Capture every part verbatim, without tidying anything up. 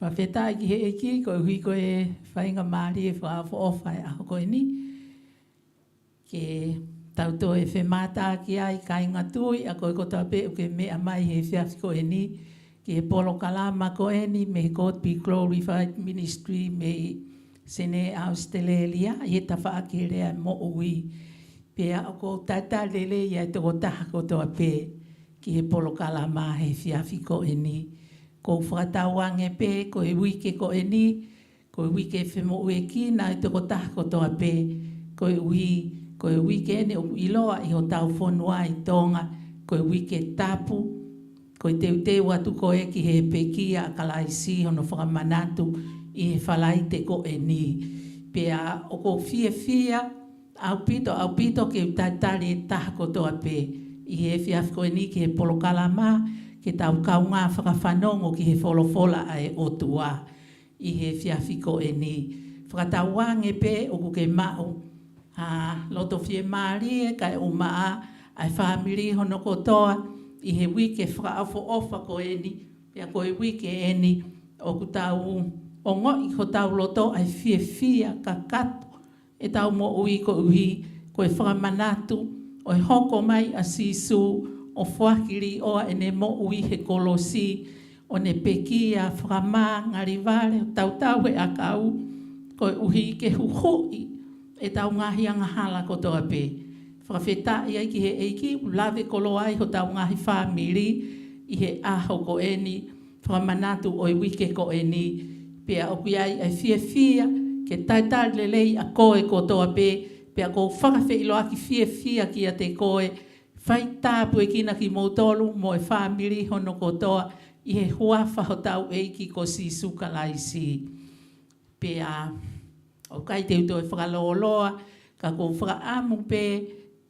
Fakafetaʻi ki he ʻEiki, koeʻuhi ko e faingamālie fakaʻofoʻofa e ʻaho ko eni ke tau toe femātaaki ai, kāinga tui, ʻa koe kotoa pē ʻoku ke meʻa mai he efiafi ko eni ki he polokalama ko eni mei he God Be Glorified Ministry mei Senē, ʻAositelēlia, ʻi he tafaʻaki he lea moʻui. Pea ʻoku ou talitali lelei ʻa e tokotaha kotoa pē ki he polokalama he efiafi ko eni. ʻOku ou fakatauange pē ko e uike ko eni, ko e uike femoʻuekina e tokotaha kotoa pē, koeʻuhi ko e uike eni ʻoku ʻiloa ʻi hotau fonua ʻi Tonga ko e uike tapu, ko e teuteu atu ko ē ki he pekia ʻa Kalaisi, hono fakamanatu ʻi he Falaite ko eni. Pea ʻoku ou fiefia ʻaupito, ʻaupito ke u talitali e taha kotoa pē ʻi he efiafi ko eni ki he polokalama, ke tau kaungā fakafanongo ki he folofola ʻa e ʻOtua ʻi he efiafi ko eni. Fakatauange pē ʻoku ke maʻu ha loto fiemālie kae ʻumaʻā ʻa e fāmili hono kotoa ʻi he uike fakaʻofoʻofa ko eni, pea ko e uike eni ʻoku tau ongoʻi hotau loto ʻa e fiefia kakato ʻetau moʻui koeʻuhi ko e fakamanatu ʻo e hoko mai ʻa Sīsū ʻo foaki liʻoa ʻene moʻui he kolosi, ʻo ne pekia fakamā, ngalivale, tautau he ʻakau, koeʻuhi ke huhuʻi ʻetau ngaahi angahala kotoa pē. Fakafetaʻi ai ki he ʻEiki, ʻoku lave koloa ai hotau ngaahi fāmili ʻi he ʻaho ko eni, fakamanatu ʻo e uike ko eni. Pea ʻoku ʻi ai ʻa e fiefia ke talitali lelei ʻa koe kotoa pē, pea ʻoku ou fakafeʻiloaki fiefia kiate koe, fai tāpuekina kimoutolu mo e fāmili hono kotoa ʻi he huafa hotau ʻEiki ko Sīsū Kalaisi. Pea ʻoku ʻikai te u toe fakalōloa, ka ʻoku ou fakaʻamu pē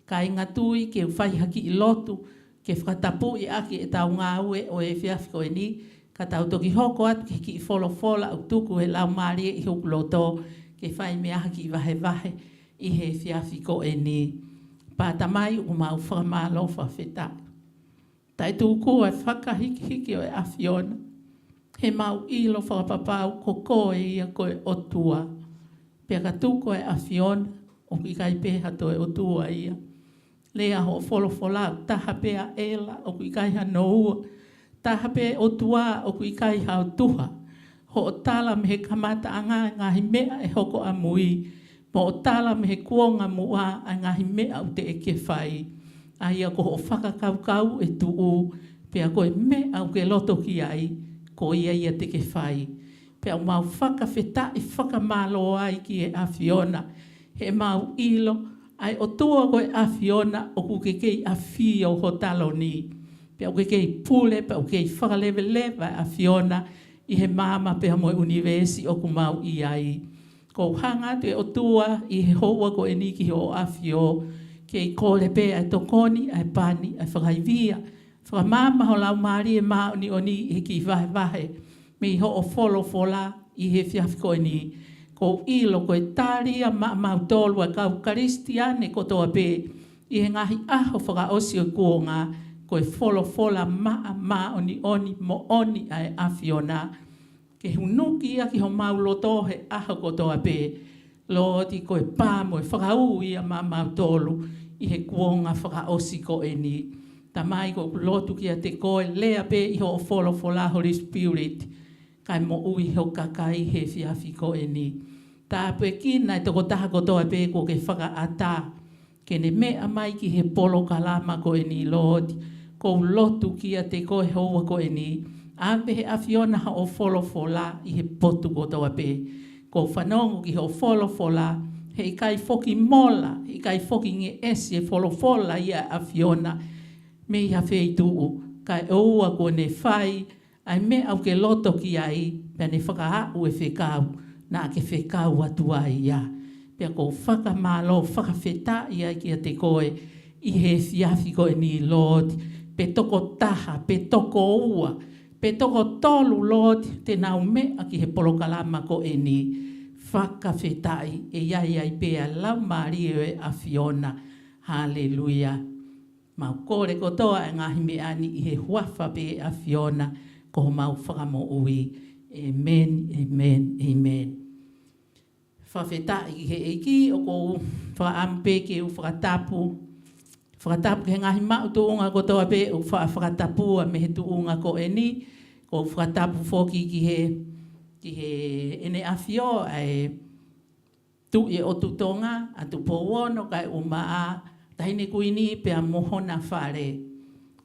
kāinga tui ke u fai ha kiʻi lotu ke fakatapuʻi ʻaki ʻetau ngāue ʻo e efiafi ko eni, ka tau toki hoko atu ki he kiʻi folofola ʻoku tuku he Laumālie ʻi hoku loto ke fai mei ai ha kiʻi vahevahe ʻi he efiafi ko eni. Pea Tamai, ʻoku mau fakamālō fakafetaʻi. Taʻetūkua e fakahikihiki ʻo e ʻAfiona, he mau ʻilo fakapapau ko koe ia ko e ʻOtua. Pea ka tuku e ʻAfiona, ʻoku ʻikai pē ha toe ʻOtua ia. Lea hoʻo folofola, ʻoku taha pē ʻa ʻEla, ʻoku ʻikai hano ua. Taha pē ʻOtua, ʻoku ʻikai ha ʻOtua. Hoʻo tala mei he kamataʻanga e ngaahi meʻa ʻe hoko ʻamui, mo hoʻo tala mei he kuonga muʻa ʻa e ngaahi meʻa ʻoku teʻeki ke fai. ʻA ia ko hoʻo fakakaukau ʻe tuʻu, pea ko e meʻa ʻoku ke loto ki ai, ko ia ia te ke fai. Pea ʻoku mau fakafetaʻi fakamālō ai ki he ʻAfiona, he mau ʻilo ʻa e ʻOtua ko e ʻAfiona ʻoku ke kei ʻafio ho taloni. Pea ʻoku ke kei pule, pea ʻoku kei fakaleveleva e ʻAfiona ʻi he māmani pea mo e ʻunivēsi ʻoku mau ʻi ai. ʻOku ou hanga atu ʻe ʻOtua ʻi he houa ko eni ki hoʻo ʻAfio, kei kole pē ʻa e tokoni, ʻa e pani, ʻa e fakaivia, fakamaama ho Laumālie Māʻoniʻoni ʻi he kiʻi vahevahe mei hoʻo folofola ʻi he efiafi ko eni. ʻOku ou ʻilo ko e tali ia maʻamautolu ʻa e kau Kalisitiane kotoa pē ʻi he ngaahi ʻaho fakaʻosi ʻo e kuonga, ko e folofola maʻa, māʻoniʻoni, moʻoni ʻa e ʻAfiona, ke hunuki ia ki homau loto he ʻaho kotoa pē. Lord, ko e pā mo e fakaū ia maʻamautolu ʻi he kuonga fakaʻosi ko eni. Tamai, ʻoku ou lotu kiate koe, lea pē ʻi hoʻo folofola, Holy Spirit, kae moʻui ho kakai he efiafi ko eni. Tāpuekina e tokotaha kotoa pē kuo ke fakaʻatā ke ne meʻa mai ki he polokalama ko eni, Lord. ʻOku ou lotu kiate koe he houa ko eni, ʻave ʻe he ʻAfiona hoʻo folofola ʻi he potu kotoa pē. ʻOku ou fanongo ki hoʻo folofola, heʻikai foki mola, heʻikai foki ngeʻesi e folofola ia ʻa e ʻAfiona mei ha feituʻu, kae ʻoua kuo ne fai ʻa e meʻa ʻoku ke loto ki ai, pea ne fakaaʻu e fekau naʻa ke fekau atu ai ia. Pea ʻoku ou fakamālō fakafetaʻi ai kiate koe ʻi he efiafi ko eni, Lord. Pe tokotaha, pe tokoua, pe tokotolu, Lord, te nau meʻa ki he polokalama ko eni. Fakafetaʻi, ʻe ʻi ai ai pē ʻa e Laumālie ʻo e ʻAfiona. Haleluia. Mau kole kotoa e ngaahi meʻa ni ʻi he huafa pē ʻo e ʻAfiona ko homau Fakamoʻui. ʻĒmeni, ʻēmeni, ʻēmeni. Fakafetaʻi ki he ʻEiki. ʻOku ou fakaʻamu pē ke u fakatapu, fakatapu ki he ngaahi maʻu tuʻunga kotoa pē ʻoku faʻa fakatapua mei he tuʻunga ko eni. ʻOku ou fakatapu foki ki he, ki he ʻEne ʻAfio ʻa e Tuʻi ʻo e ʻOtu Tonga, ʻa Tupou Ono, kae ʻumaʻā Taʻahine Kuini pea mo hona fale.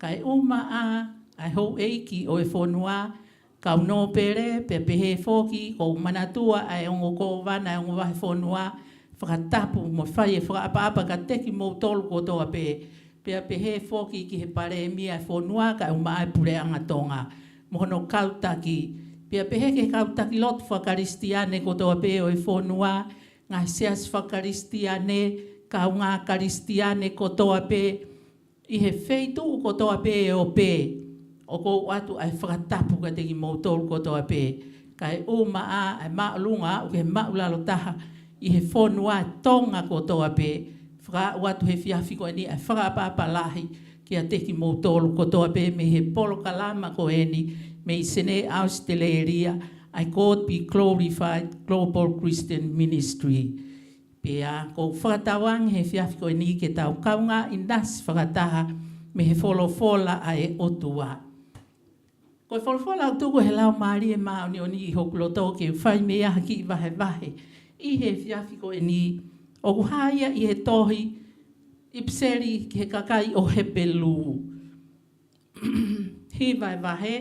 Kae ʻumaʻā ʻa e houʻeiki ʻo e fonua, kau nōpele, pea pehē foki, ʻoku ou manatua ʻa e ongo kōvana ʻa e ongo vahefonua, fakatapu mo fai e fakaʻapaʻapa kiate kimoutolu kotoa pē. Pea pehē foki ki he Palēmia ʻo e fonua, kae ʻumaʻā e Puleʻanga Tonga mo hono kau taki. Pea pehē ki he kau taki lotu fakakalisitiane kotoa pē ʻo e fonua, ngaahi siasi fakakalisitiane, kaungā Kalisitiane kotoa pē, ʻi he feituʻu kotoa pē ʻo pē, ʻoku ou ʻoatu ʻa e fakatapu kiate kimoutolu kotoa pē. Kae ʻumaʻā ʻa e māʻolunga aʻu ki he māʻulalo taha ʻi he fonua ʻo Tonga kotoa pē, fakaaʻu atu he efiafi ko eni ʻa e fakaʻapaʻapa lahi kiate kimoutolu kotoa pē mei he polokalama ko eni mei Senē, ʻAositelēlia, ʻa e God Be Glorified Global Christian Ministry. Pea ʻoku ou fakatauange he efiafi ko eni ke tau kaungā ʻinasi fakataha mei he folofola ʻa e ʻOtua. Ko e folofola ʻoku tuku ʻe he Laumālie Māʻoniʻoni ʻi hoku loto ke u fai mei ai ha kiʻi vahevahe ʻi he efiafi ko eni, ʻoku hā ia ʻi he tohi ʻIpiseli ki he kakai ʻo Hepelū. Hiva e vahe,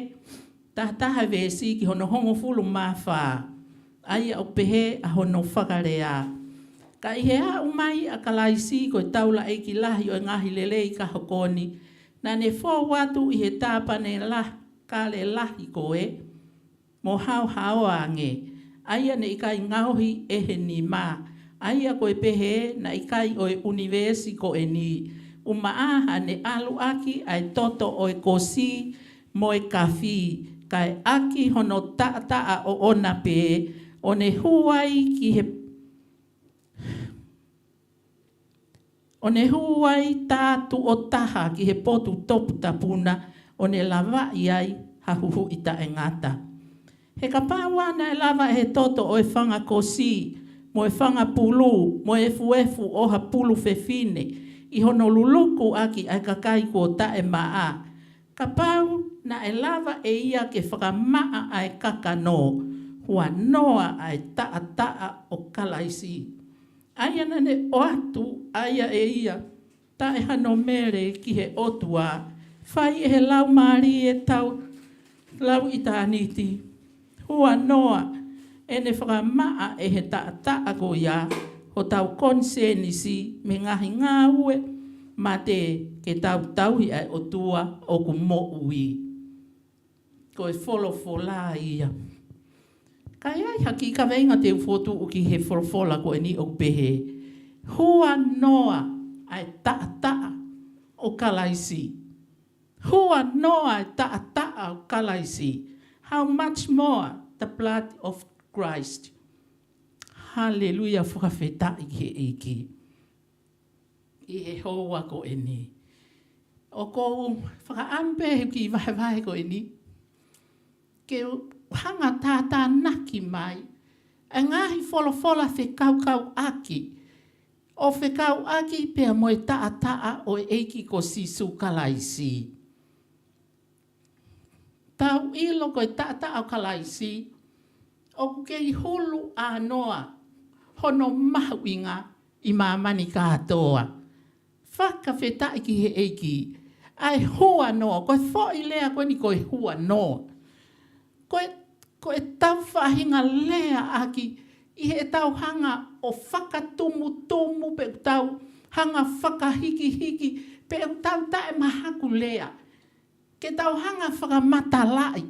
taha taha e veesi ki hono hongofulu mā fā, ʻa ia ʻoku pehē ʻa hono fakalea. Ka ʻi he aʻu mai ʻa Kalaisi ko e taulaʻeiki lahi ʻo e ngaahi lelei ka hoko ni, naʻa ne fou atu ʻi he tāpanekale lahi ko ē, mo haohaoa ange, ʻa ia naʻe ʻikai ngaohi ʻe he nima, ʻa ia ko e pehē naʻe ʻikai ʻo e ʻunivēsi ko eni, ʻumaʻā haʻane ʻaluʻaki ʻa e toto ʻo e kosi mo e kafi, kae ʻaki hono taʻataʻa ʻoʻona pē, ʻo ne hū ai ki he ʻo ne hū ai tā tuʻo taha ki he potu toputapu na, ʻo ne lavaʻi ai ha huhuʻi taʻengata. He kapau ā naʻe lava ʻe he toto ʻo e fanga kosi, mo e fanga pulu, mo e efuefu ʻo ha pulu fefine, ʻi hono luluku ʻaki ʻa e kakai kuo taʻemaʻa, kapau naʻe lava ʻe ia ke fakamaʻa ʻa e kakano, huanoa ʻa e taʻataʻa ʻo Kalaisi. ʻA ia naʻa ne ʻoatu ʻa ia ʻe ia taʻe hano mele ki he ʻOtua, fai ʻe he Laumālie tau lau ʻitāniti. Huanoa ʻene fakamaʻa ʻe he taʻataʻa ko ia hotau konisēnisi mei he ngaahi ngāue mate, ke tau tauhi ʻa e ʻOtua ʻoku moʻui. Ko e folofola ia. Ka ʻi ai ha kiʻi kaveinga te u fokotuʻu ki he folofola ko eni ʻoku pehē, huanoa ʻa e taʻataʻa ʻo Kalaisi. Huanoa ʻa e taʻataʻa ʻo Kalaisi. How much more the blood of Christ. Haleluia, fakafetaʻi ki he ʻEiki. ʻI he houa ko eni, ʻoku ou fakaʻamu pē he kiʻi vahevahe ko eni ke u hanga tātānaki mai ʻa e ngaahi folofola fekaukauʻaki, ʻo fekauʻaki pea mo e taʻataʻa ʻo e ʻEiki ko Sīsū Kalaisi. Tau ʻilo ko e taʻataʻa ʻo Kalaisi, ʻoku kei hulu ʻānoa hono mahuʻinga ʻi māmani kātoa. Fakafetaʻi ki he ʻEiki. ʻA e huanoa, ko e foʻi lea ko eni ko e huanoa. Ko e, ko e tau faʻahinga lea ʻaki ʻi heʻetau hanga ʻo fakatumutumu pe ʻoku tau hanga fakahikihiki pe ʻoku tau taʻemahaku lea. Ke tau hanga fakamatalaʻi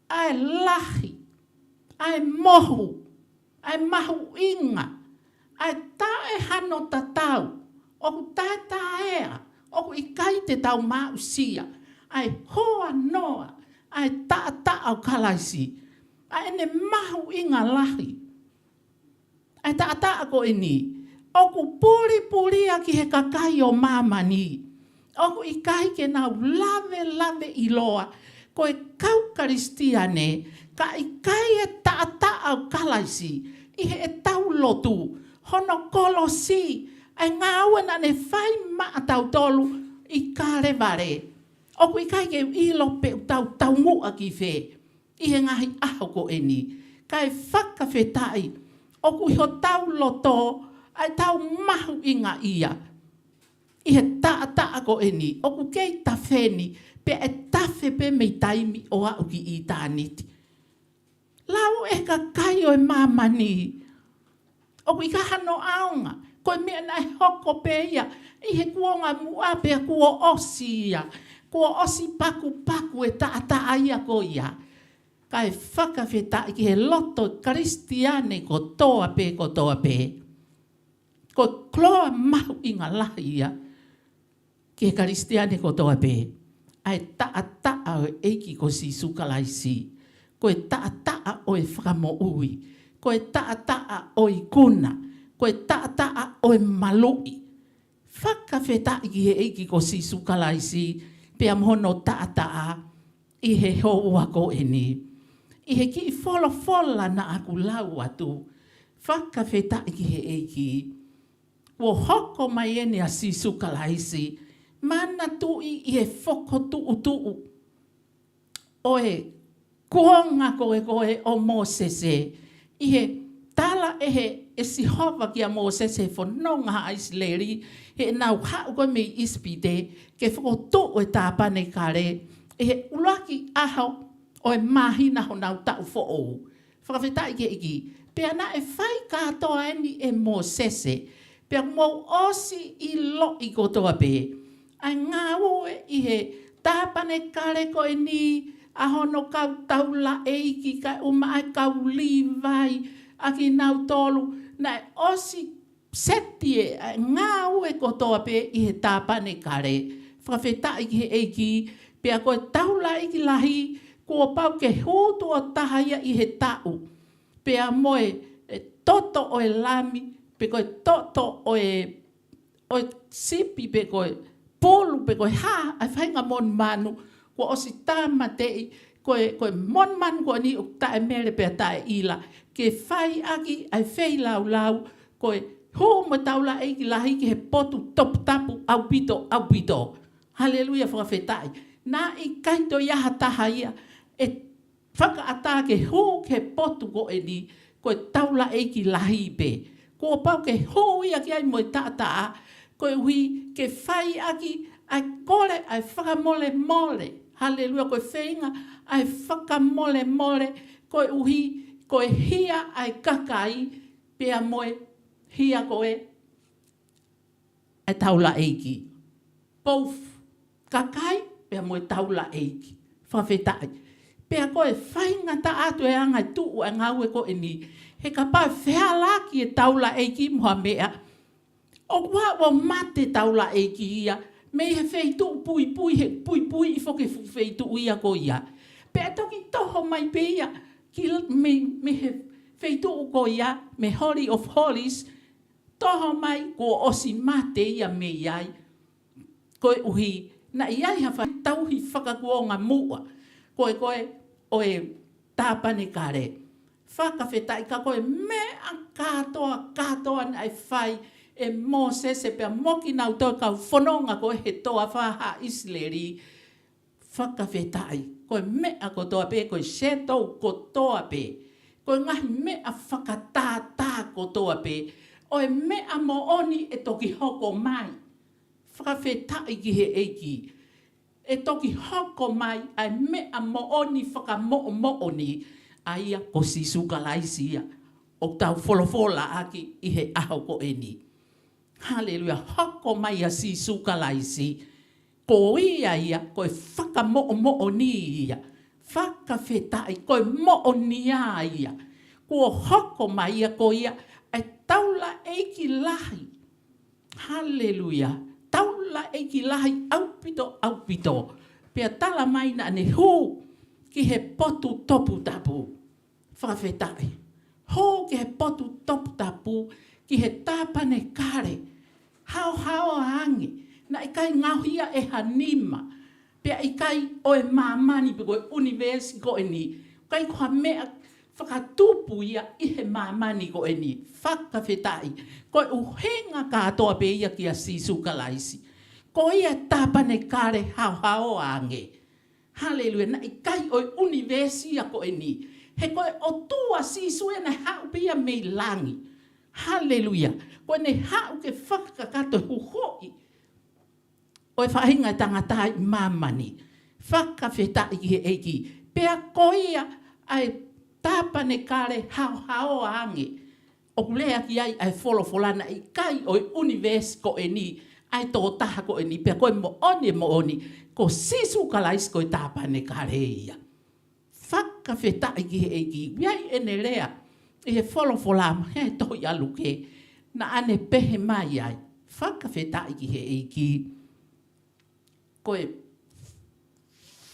ʻa e lahi, ʻa e mohu, ʻa e mahuʻinga, ʻa e taʻe hano tatau, ʻoku taʻetaʻea, ʻoku ʻikai te tau maʻusia, ʻa e huanoa ʻa e taʻataʻa ʻo Kalaisi, ʻa ʻene mahuʻinga lahi. ʻA e taʻataʻa ko eni, ʻoku pulipulia ki he kakai ʻo māmani. ʻOku ʻikai ke nau lavelaveʻiloa ko e kau Kalisitiane, Ka ʻikai e taʻataʻa ʻo Kalaisi ʻi heʻetau lotu, hono kolosi, ʻa e ngāue naʻa ne fai maʻatautolu ʻi Kalevale, ʻoku ʻikai ke u ʻilo pe ʻoku tau taumuʻa ki fē ʻi he ngaahi ʻaho ko eni. Kae fakafetaʻi, ʻoku ʻi hotau loto ʻa ʻetau mahuʻingaʻia ʻi he taʻataʻa ko eni, ʻoku kei tafe ni, pea ʻe tafe pē mei taimi ʻo aʻu ki ʻitāniti. Lau e kakai ʻo e māmani, ʻoku ʻikai hano ʻaonga, ko e meʻa naʻe hoko pē ia ʻi he kuonga muʻa pea kuo ʻosi ia, kuo ʻosi pakupaku e taʻataʻa ia ko ia. Kae fakafetaʻi ki he loto Kalisitiane kotoa pē, kotoa pē. Ko e koloa mahuʻinga lahi ia ki he Kalisitiane kotoa pē, ʻa e taʻataʻa ʻo e ʻEiki ko Sīsū Kalaisi. Ko e taʻataʻa ʻo e fakamoʻui. Ko e taʻataʻa ʻo e ikuna. Ko e taʻataʻa ʻo e maluʻi. Fakafetaʻi ki he ʻEiki ko Sīsū Kalaisi, pea mo hono taʻataʻa ʻi he houa ko eni. ʻI he kiʻi folofola naʻa ku lau atu, fakafetaʻi ki he ʻEiki, kuo hoko mai eni ʻa Sīsū Kalaisi, manatuʻi ʻi he fokotuʻutuʻu ʻo e kuonga ko ē ko ē ʻo Mōsese, ʻi he tala ʻe he, ʻe Sihova kia Mōsese he fononga ʻa ʻIsileli, heʻenau haʻu ko ē mei ʻIsipite, ke fokotuʻu e tāpanekale, ʻi he ʻuluaki ʻaho ʻo e māhina honau taʻu foʻou. Fakafetaʻi ki he ʻEiki. Pea naʻe fai kātoa eni ʻe Mōsese. Pea mou ʻosi ʻiloʻi kotoa pē ʻa e ngāue ʻi he tāpanekale ko eni, ʻa hono kau taulaʻeiki, kae ʻumaʻā e kau Līvai, ʻa kinautolu naʻe ʻosi seti e, ʻa e ngāue kotoa pē ʻi he tāpanekale. Fakafetaʻi ki he ʻEiki, pea ko e taulaʻeiki lahi, kuo pau ke hū tuʻo taha ia ʻi he taʻu. Pea mo e, e toto ʻo e lami, pe ko e toto ʻo e, ʻo e sipi, pe ko e pulu, pe ko e hā, ʻa e faʻahinga monumanu kuo ʻosi tāmateʻi, ko e, ko e monumanu ko eni ʻoku taʻemele pea taʻeʻila, ke fai ʻaki ʻa e feilaulau, ko e hū mo e taulaʻeiki lahi ki he potu toputapu ʻaupito, ʻaupito. Haleluia, fakafetaʻi. Naʻe ʻikai toe ʻi ai ha taha ia ʻe fakaʻatā ke hū ki he potu ko eni, ko e taulaʻeiki lahi pē. Kuo pau ke hū ia ki ai mo e taʻataʻa, koeʻuhi ke fai ʻaki ʻa e kole ʻa e fakamolemole. Haleluia, ko e feinga ʻa e fakamolemole, koeʻuhi ko e hia ʻa e kakai, pea mo e hia ko ē ʻa e taulaʻeiki. Both kakai, pea mo e taulaʻeiki. Fakafetaʻi. Pea ko e faingataʻa atu e anga e tuʻu ʻa e ngāue ko eni, he kapau ʻe fehalaaki e taulaʻeiki mo ha meʻa, ʻoku ʻalu ʻo mate taulaʻeiki ia mei he feituʻu puipui, he puipui ʻi foki fu-, feituʻu ia ko ia. Pea toki toho mai pē ia ki l-, mei, mei he feituʻu ko ia, mei Holy of Holies, toho mai kuo ʻosi mate ia mei ai. Koeʻuhi naʻe ʻi ai ha faʻahinga tauhi fakakuonga muʻa ko ē ko ē ʻo e tāpanekale. Fakafetaʻi, ka ko e meʻa kātoa, kātoa naʻe fai ʻe Mōsese pea mo kinautolu kau fononga ko ē he toafa ʻa ʻIsileli. Fakafetaʻi, ko e meʻa kotoa pē, ko e shadow kotoa pē, ko e ngaahi meʻa fakatātā kotoa pē ʻo e meʻa moʻoni ʻe toki hoko mai. Fakafetaʻi ki he ʻEiki. ʻE toki hoko mai ʻa e meʻa moʻoni fakamoʻomoʻoni, ʻa ia ko Sīsū Kalaisi ia ʻoku tau folofola ʻaki ʻi he ʻaho ko eni. Haleluia. Hoko mai ʻa Sīsū Kalaisi, ko ia ia ko e fakamoʻomoʻoni ia. Fakafetaʻi, ko e moʻoni ia ia. Kuo hoko mai ia ko ia ʻa e taulaʻeiki lahi. Haleluia. Taulaʻeiki lahi ʻaupito, ʻaupito. Pea tala mai naʻa ne hū ki he potu toputapu. Fakafetaʻi. Hū ki he potu toputapu, ki he tāpanekale. Haohaoa ange. Naʻe ʻikai ngaohi ia ʻe ha nima. Pea ʻikai ʻo e māmani pe ko e ʻunivēsi ko eni. ʻIkai ko ha meʻa fakatupu ia ʻi he māmani ko eni. Fakafetaʻi. Ko e ʻuhinga kātoa pē ia kia Sīsū Kalaisi. Ko ia e tāpanekale haohaoa ange. Haleluia. Naʻe ʻikai ʻo e ʻunivēsi ia ko eni. He ko e ʻOtua Sīsū ē naʻe haʻu pē ia mei langi. Haleluia. Ko ʻene haʻu ke fakakakato e huhuʻi ʻo e faʻahinga ʻo e tangata ʻi māmani. Fakafetaʻi ki he ʻEiki. Pea ko ia ʻa e tāpanekale haohaoa ange. ʻOku lea ki ai ʻa e folofola, naʻe ʻikai ʻo e ʻunivēsi ko eni ʻa e tokotaha ko eni. Pea ko e moʻoni, moʻoni, ko Sīsū Kalaisi ko e tāpanekale ia. Fakafetaʻi ki he ʻEiki. ʻI ai ʻene lea ʻi he folofola, he tohi ʻa Luke, naʻa ne pehē mai ai. Fakafetaʻi ki he ʻEiki. Ko e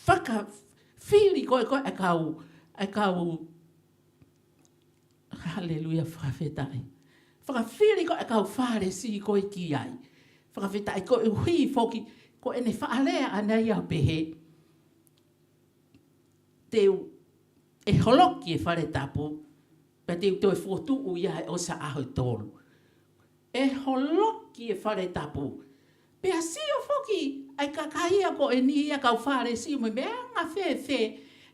fakafili ko ē ko ē ʻa e kau, ʻa e kau, haleluia, fakafetaʻi. Fakafili ko ē ʻa e kau Fālesi ko ē ki ai. Fakafetaʻi. Koeʻuhi foki ko ʻene faʻa lea ʻana ia ʻo pehē, te u, ʻe holoki e fale tapu, pea te u toe fokotuʻu ia he ʻosi ʻaho ʻe tolu. ʻE holoki e fale tapu. Pea sio foki ʻa e kakai ia ko eni ia, kau Fālesi, mo e meʻa anga fēfē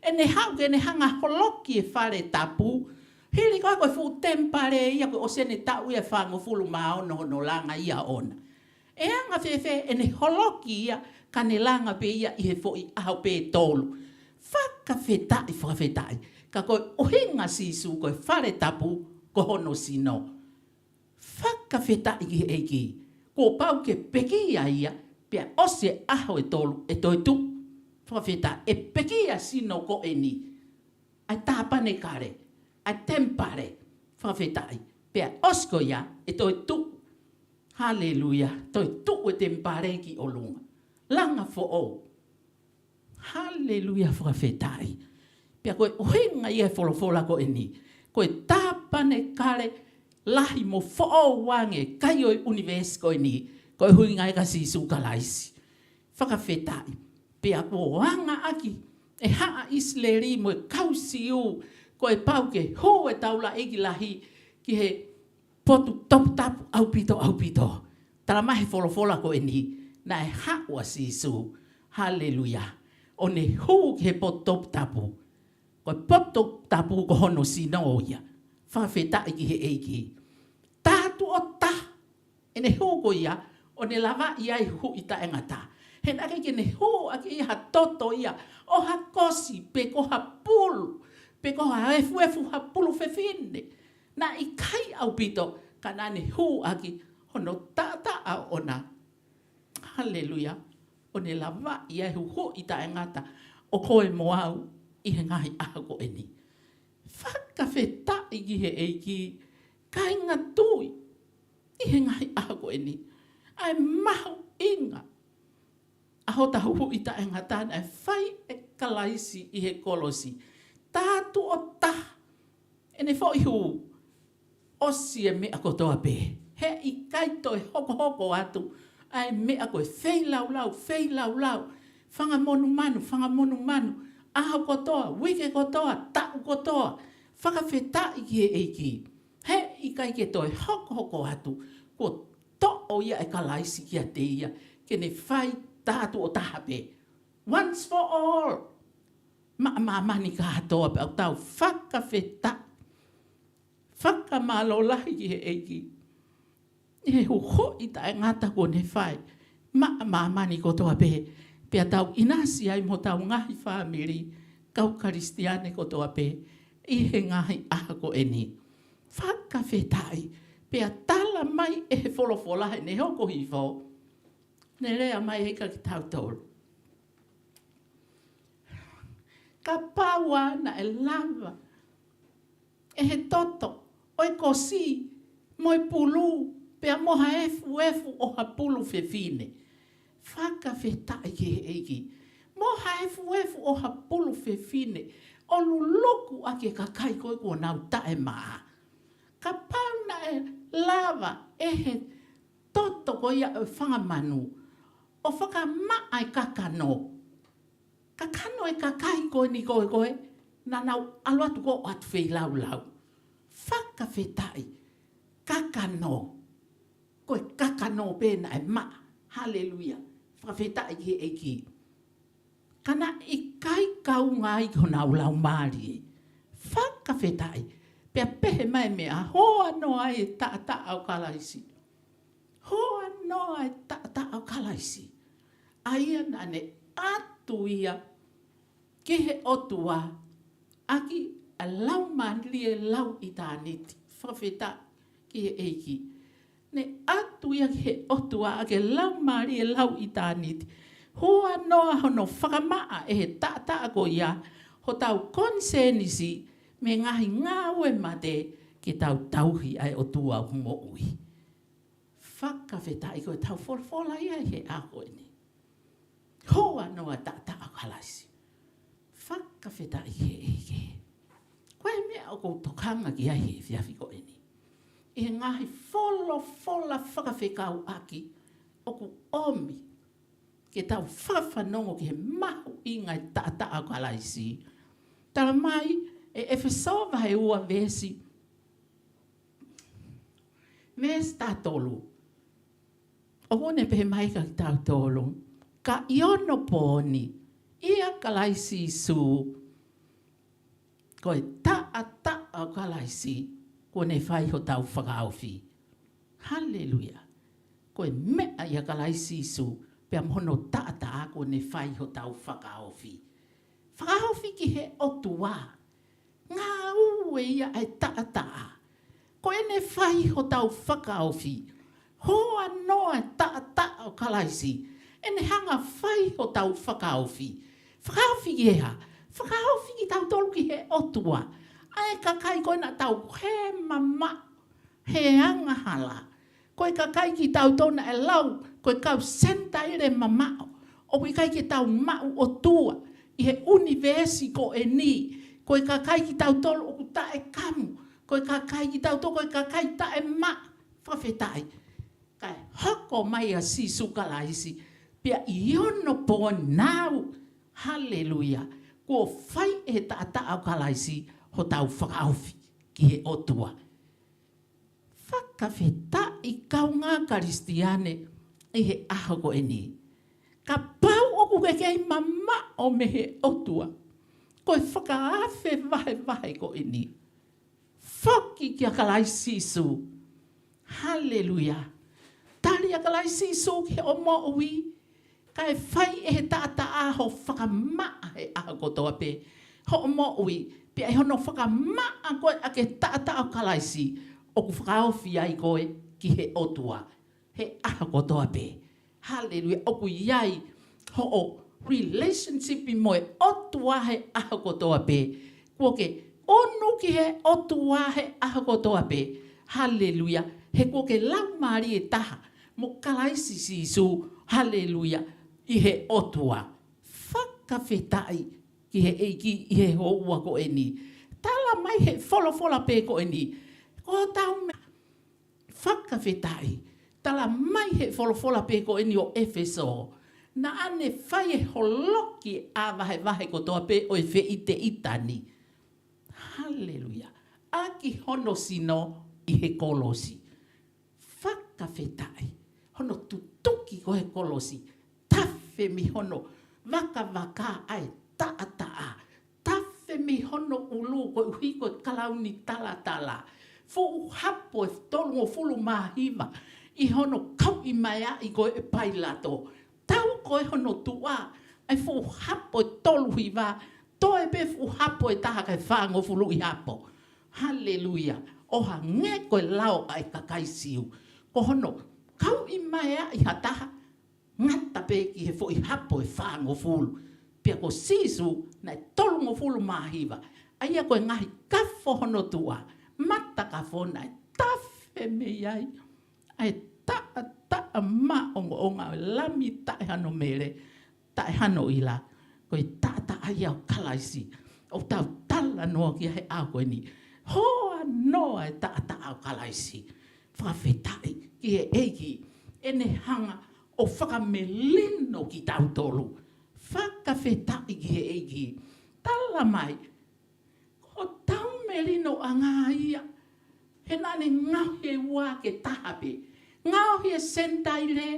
ʻene haʻu ke ne hanga ʻo holoki e fale tapu. Hili ko ē ko e fuʻu temipale ia kuo ʻosi ʻene taʻu ia ʻe fāngofulu mā ono hono langa ia ʻoʻona. ʻE anga fēfē ʻene holoki ia ka ne langa pē ia ʻi he foʻi ʻaho pē ʻe tolu? Fakafetaʻi, fakafetaʻi. Ka ko e ʻuhinga Sīsū ko e fale tapu ko hono sino. Fakafetaʻi ki he ʻEiki. Kuo pau ke pekia ia, pea ʻosi e ʻaho ʻe tolu ʻe toe tuʻu. Fakafetaʻi. ʻE pekia sino ko eni ʻa e tāpanekale, ʻa e temipale. Fakafetaʻi. Pea ʻosi ko ia ʻe toe tuʻu. Haleluia. Toe tuʻu e temipale ki ʻolunga. Langa foʻou. Haleluia, fakafetaʻi. Pea ko e ʻuhinga ia e folofola ko eni. Ko e tāpanekale lahi mo foʻou ange, ʻikai ʻo e ʻunivēsi ko eni. Ko e ʻuhinga ia kia Sīsū Kalaisi. Fakafetaʻi. Pea kuo anga ʻaki ʻe haʻa ʻIsileli mo e kau Siu, kuo pau ke hū e taulaʻeiki lahi ki he potu toputapu ʻaupito, ʻaupito. Tala mai he folofola ko eni, naʻe haʻu ʻa Sīsū. Haleluia. ʻO ne hū ki he potu toputapu. Ko e potu toputapu ko hono sino ia. Fakafetaʻi ki he ʻEiki. Taha tuʻo taha ʻene hū ko ia, ʻo ne lavaʻi ai e huhuʻi taʻengata. He naʻe ʻikai ke ne hū ʻaki ia ha toto ia ʻo ha kosi, pe ko ha pulu, pe ko ha efuefu ha pulu fefine. Naʻe ʻikai ʻaupito, ka naʻa ne hū ʻaki hono taʻataʻa ʻoʻona. Haleluia. ʻO ne lavaʻi ai e huhuʻi taʻengata ʻo koe mo au ʻi he ngaahi ʻaho ko eni. Fakafetaʻi ki he ʻEiki, kāinga tui, ʻi he ngaahi ʻaho ko eni. ʻA e mahuʻinga ʻa hota huhuʻi taʻengata naʻe fai ʻe Kalaisi ʻi he kolosi. Taha tuʻo taha ʻene foʻi hū, ʻosi e meʻa kotoa pē. He ʻikai toe hokohoko atu ʻa e meʻa ko e feilaulau, feilaulau, fanga monumanu, fanga monumanu, ʻaho kotoa, uike kotoa, taʻu kotoa. Fakafetaʻi ki he ʻEiki. He ʻikai ke toe hokohoko atu, kuo toʻo ia ʻe Kalaisi kiate ia, ke ne fai taha tuʻo taha pē. Once for all. Maʻa māmani kātoa, pea ʻoku tau fakafetaʻi, fakamālō lahi ki he ʻEiki ʻi he huhuʻi taʻengata kuo ne fai maʻa māmani kotoa pē, pea tau ʻinasi ai mo hotau ngaahi fāmili, kau Kalisitiane kotoa pē ʻi he ngaahi ʻaho ko eni. Fakafetaʻi. Pea tala mai ʻe he folofola heʻene hoko hifo, ne lea mai ai kia kitautolu. Kapau naʻe lava ʻe he toto ʻo e kosi mo e pulu, pea mo ha efuefu ʻo ha pulu fefine. Fakafetaʻi ki he ʻEiki. Mo ha efuefu ʻo ha pulu fefine ʻo luluku ʻaki e kakai ko ē kuo nau taʻemaʻa. Kapau naʻe lava ʻe he toto ko ia ʻo e fanga manu ʻo fakamaʻa e kakano. Kakano e kakai ko eni ko ē, ko ē. Naʻa nau ʻalu atu ko ē ʻo ʻatu feilaulau. Fakafetaʻi. Kakano. Ko e kakano pē naʻe maʻa. Haleluia. Fakafetaʻi ki he ʻEiki. Ka naʻe ʻikai kaunga ai ki honau laumālie. Fakafetaʻi. Pea pehē mai e meʻa, hoa noa ai e taʻataʻa ʻo Kalaisi. Hoa noa e taʻataʻa ʻo Kalaisi. ʻA ia naʻa ne ʻatu ia ki he ʻOtua, ʻaki ʻa e laumālie lauʻitāniti. Fakafetaʻi ki he ʻEiki. Ne ʻatu ia ki he ʻOtua ʻaki e laumālie lauʻitāniti. Hoa noa hono fakamaʻa ʻe he taʻataʻa ko ia hotau konisēnisi mei he ngaahi ngāue mate, ke tau tauhi ʻa e ʻOtua ʻoku moʻui. Fakafetaʻi, ko ʻetau folofola ia ʻi he ʻaho ko eni. Hoa noa taʻataʻa ʻo Kalaisi. Fakafetaʻi ki he ʻEiki. Ko e meʻa ʻoku ou tokanga ki ai he efiafi ko eni, ʻi he ngaahi folofola fakafekauʻaki ʻoku ʻomi ke tau fakafanongo ki he mahuʻinga e taʻataʻa ʻo Kalaisi. Tala mai ʻe ʻEfesō vahe ua veesi, veesi taha tolu. ʻOku ne pehē mai kia kitautolu, ka ʻi onopooni ʻia Kalaisi Sīsū, ko e taʻataʻa ʻo Kalaisi kuo ne fai hotau fakaofi. Haleluia. Ko e meʻa ʻia Kalaisi Sīsū, pea mo hono taʻataʻa kuo ne fai hotau fakaofi. Fakaofi ki he ʻOtua. Ngāue ia ʻa e taʻataʻa. Ko ʻene fai hotau fakaofi. Hoa noa e taʻataʻa ʻo Kalaisi. ʻEne hanga fai hotau fakaofi. Fakaofi ki he hā? Fakaofi kitautolu ki he ʻOtua. ʻA e kakai ko ē naʻa tau hē mamaʻo he angahala. Ko e kakai kitautolu naʻe lau ko e kau Senitaile mamaʻo. ʻOku ʻikai ke tau maʻu ʻOtua ʻi he ʻunivēsi ko eni. Ko e kakai kitautolu ʻoku taʻekamu. Ko e kakai kitautolu, ko e kakai taʻemaʻa. Fakafetaʻi. Kae hoko mai ʻa Sīsū Kalaisi, pea ʻi onopooni naʻa, haleluia, kuo fai ʻe he taʻataʻa ʻo Kalaisi hotau fakaofi ki he ʻOtua. Fakafetaʻi kaungā Kalisitiane ʻi he ʻaho ko eni. Kapau ʻoku ke kei mamaʻo mei he ʻOtua, ko e fakaafe vahevahe ko eni. Foki kia Kalaisi Sīsū. Haleluia. Tali ʻa Kalaisi Sīsū ki hoʻo moʻui, kae fai ʻe he taʻataʻa hoʻo fakamaʻa he ʻaho kotoa pē hoʻo moʻui, pea ʻi hono fakamaʻa koe ʻaki e taʻataʻa ʻo Kalaisi, ʻoku fakaofi ai koe ki he ʻOtua he ʻaho kotoa pē. Haleluia. ʻOku ʻi ai hoʻo relationship mo e ʻOtua he ʻaho kotoa pē. Kuo ke ʻunu ki he ʻOtua he ʻaho kotoa pē. Haleluia. He kuo ke laumālie taha mo Kalaisi Sīsū. Haleluia. ʻI he ʻOtua. Fakafetaʻi ki he ʻEiki ʻi he houa ko eni. Tala mai he folofola pē ko eni, ko hotau me- Fakafetaʻi. Tala mai he folofola pē ko eni ʻo ʻEfesō, naʻa ne fai e holoki ʻa e vahevahe kotoa pē ʻo e feʻiteʻita ni. Haleluia. ʻAki hono sino ʻi he kolosi. Fakafetaʻi. Hono tutuki ko ē he kolosi. Tafe mei hono vakavaka ʻa e taʻataʻa. Tafe mei hono ʻulu koeʻuhi ko e kalauni talatala. Fuʻu hapo ʻe tolungofulu mā hiva ʻi hono kauʻi mai ai ko ē ʻe Pailato. Tau ko ē hono tuʻa ʻa e fuʻu hapo ʻe tolu hiva, toe pē fuʻu hapo ʻe taha kae fāngofulu ʻi hapo. Haleluia. ʻO hangē ko e lao ʻa e kakai Siu. Ko hono kauʻi mai ai ha taha, ngata pē ki he foʻi hapo ʻe fāngofulu. Pea ko Sīsū naʻe tolungofulu mā hiva. ʻA ia ko e ngaahi kafo hono tuʻa, matakafo naʻe tafe mei ai ʻa e taʻataʻa maʻongoʻonga ʻo e Lami taʻehano mele, taʻehano ʻila. Ko e taʻataʻa ia ʻo Kalaisi ʻoku tau talanoa ki ai he ʻaho ko eni. Hoa noa e taʻataʻa ʻo Kalaisi. Fakafetaʻi ki he ʻEiki, ʻene hanga ʻo fakamelino kitautolu. Fakafetaʻi ki he ʻEiki. Tala mai, melino ʻanga ia. He naʻa ne ngaohi e ua ke taha pē. Ngaohi e Senitaile,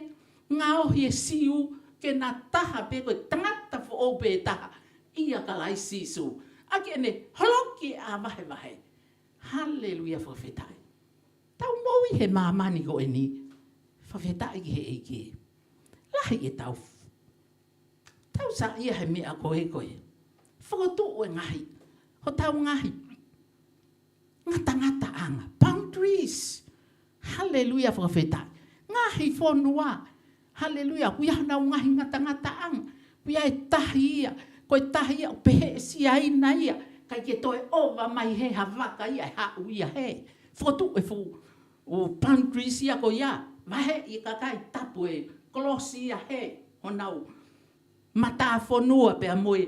ngaohi e Siu, ke na taha pē, ko e tangata foʻou pē taha. ʻIa Kalaisi Sīsū. ʻAki ʻene holoki e ʻā vahevahe. Haleluia, fakafetaʻi. Tau moʻui he māmani ko eni. Fakafetaʻi ki he ʻEiki. Lahi e tau. Tau saiʻia he meʻa ko ē ko e. Fokotuʻu e ngaahi. Hotau ngaahi. Ngatangataʻanga. Boundaries. Haleluia, fakafetaʻi. Ngaahi fonua. Haleluia. ʻOku ʻi ai honau ngaahi ngatangataʻanga. ʻOku ʻi ai e tahi ia. Ko e tahi ia ʻoku pehē ʻe Siaina ia. ʻIkai ke toe ʻova mai hē ha vaka ia ʻe haʻu ia hē. Fokotuʻu e fuʻu boundaries ia ko ia. Vaheʻi e kakai tapu e kolosi ia hē. Honau matāfonua pea mo e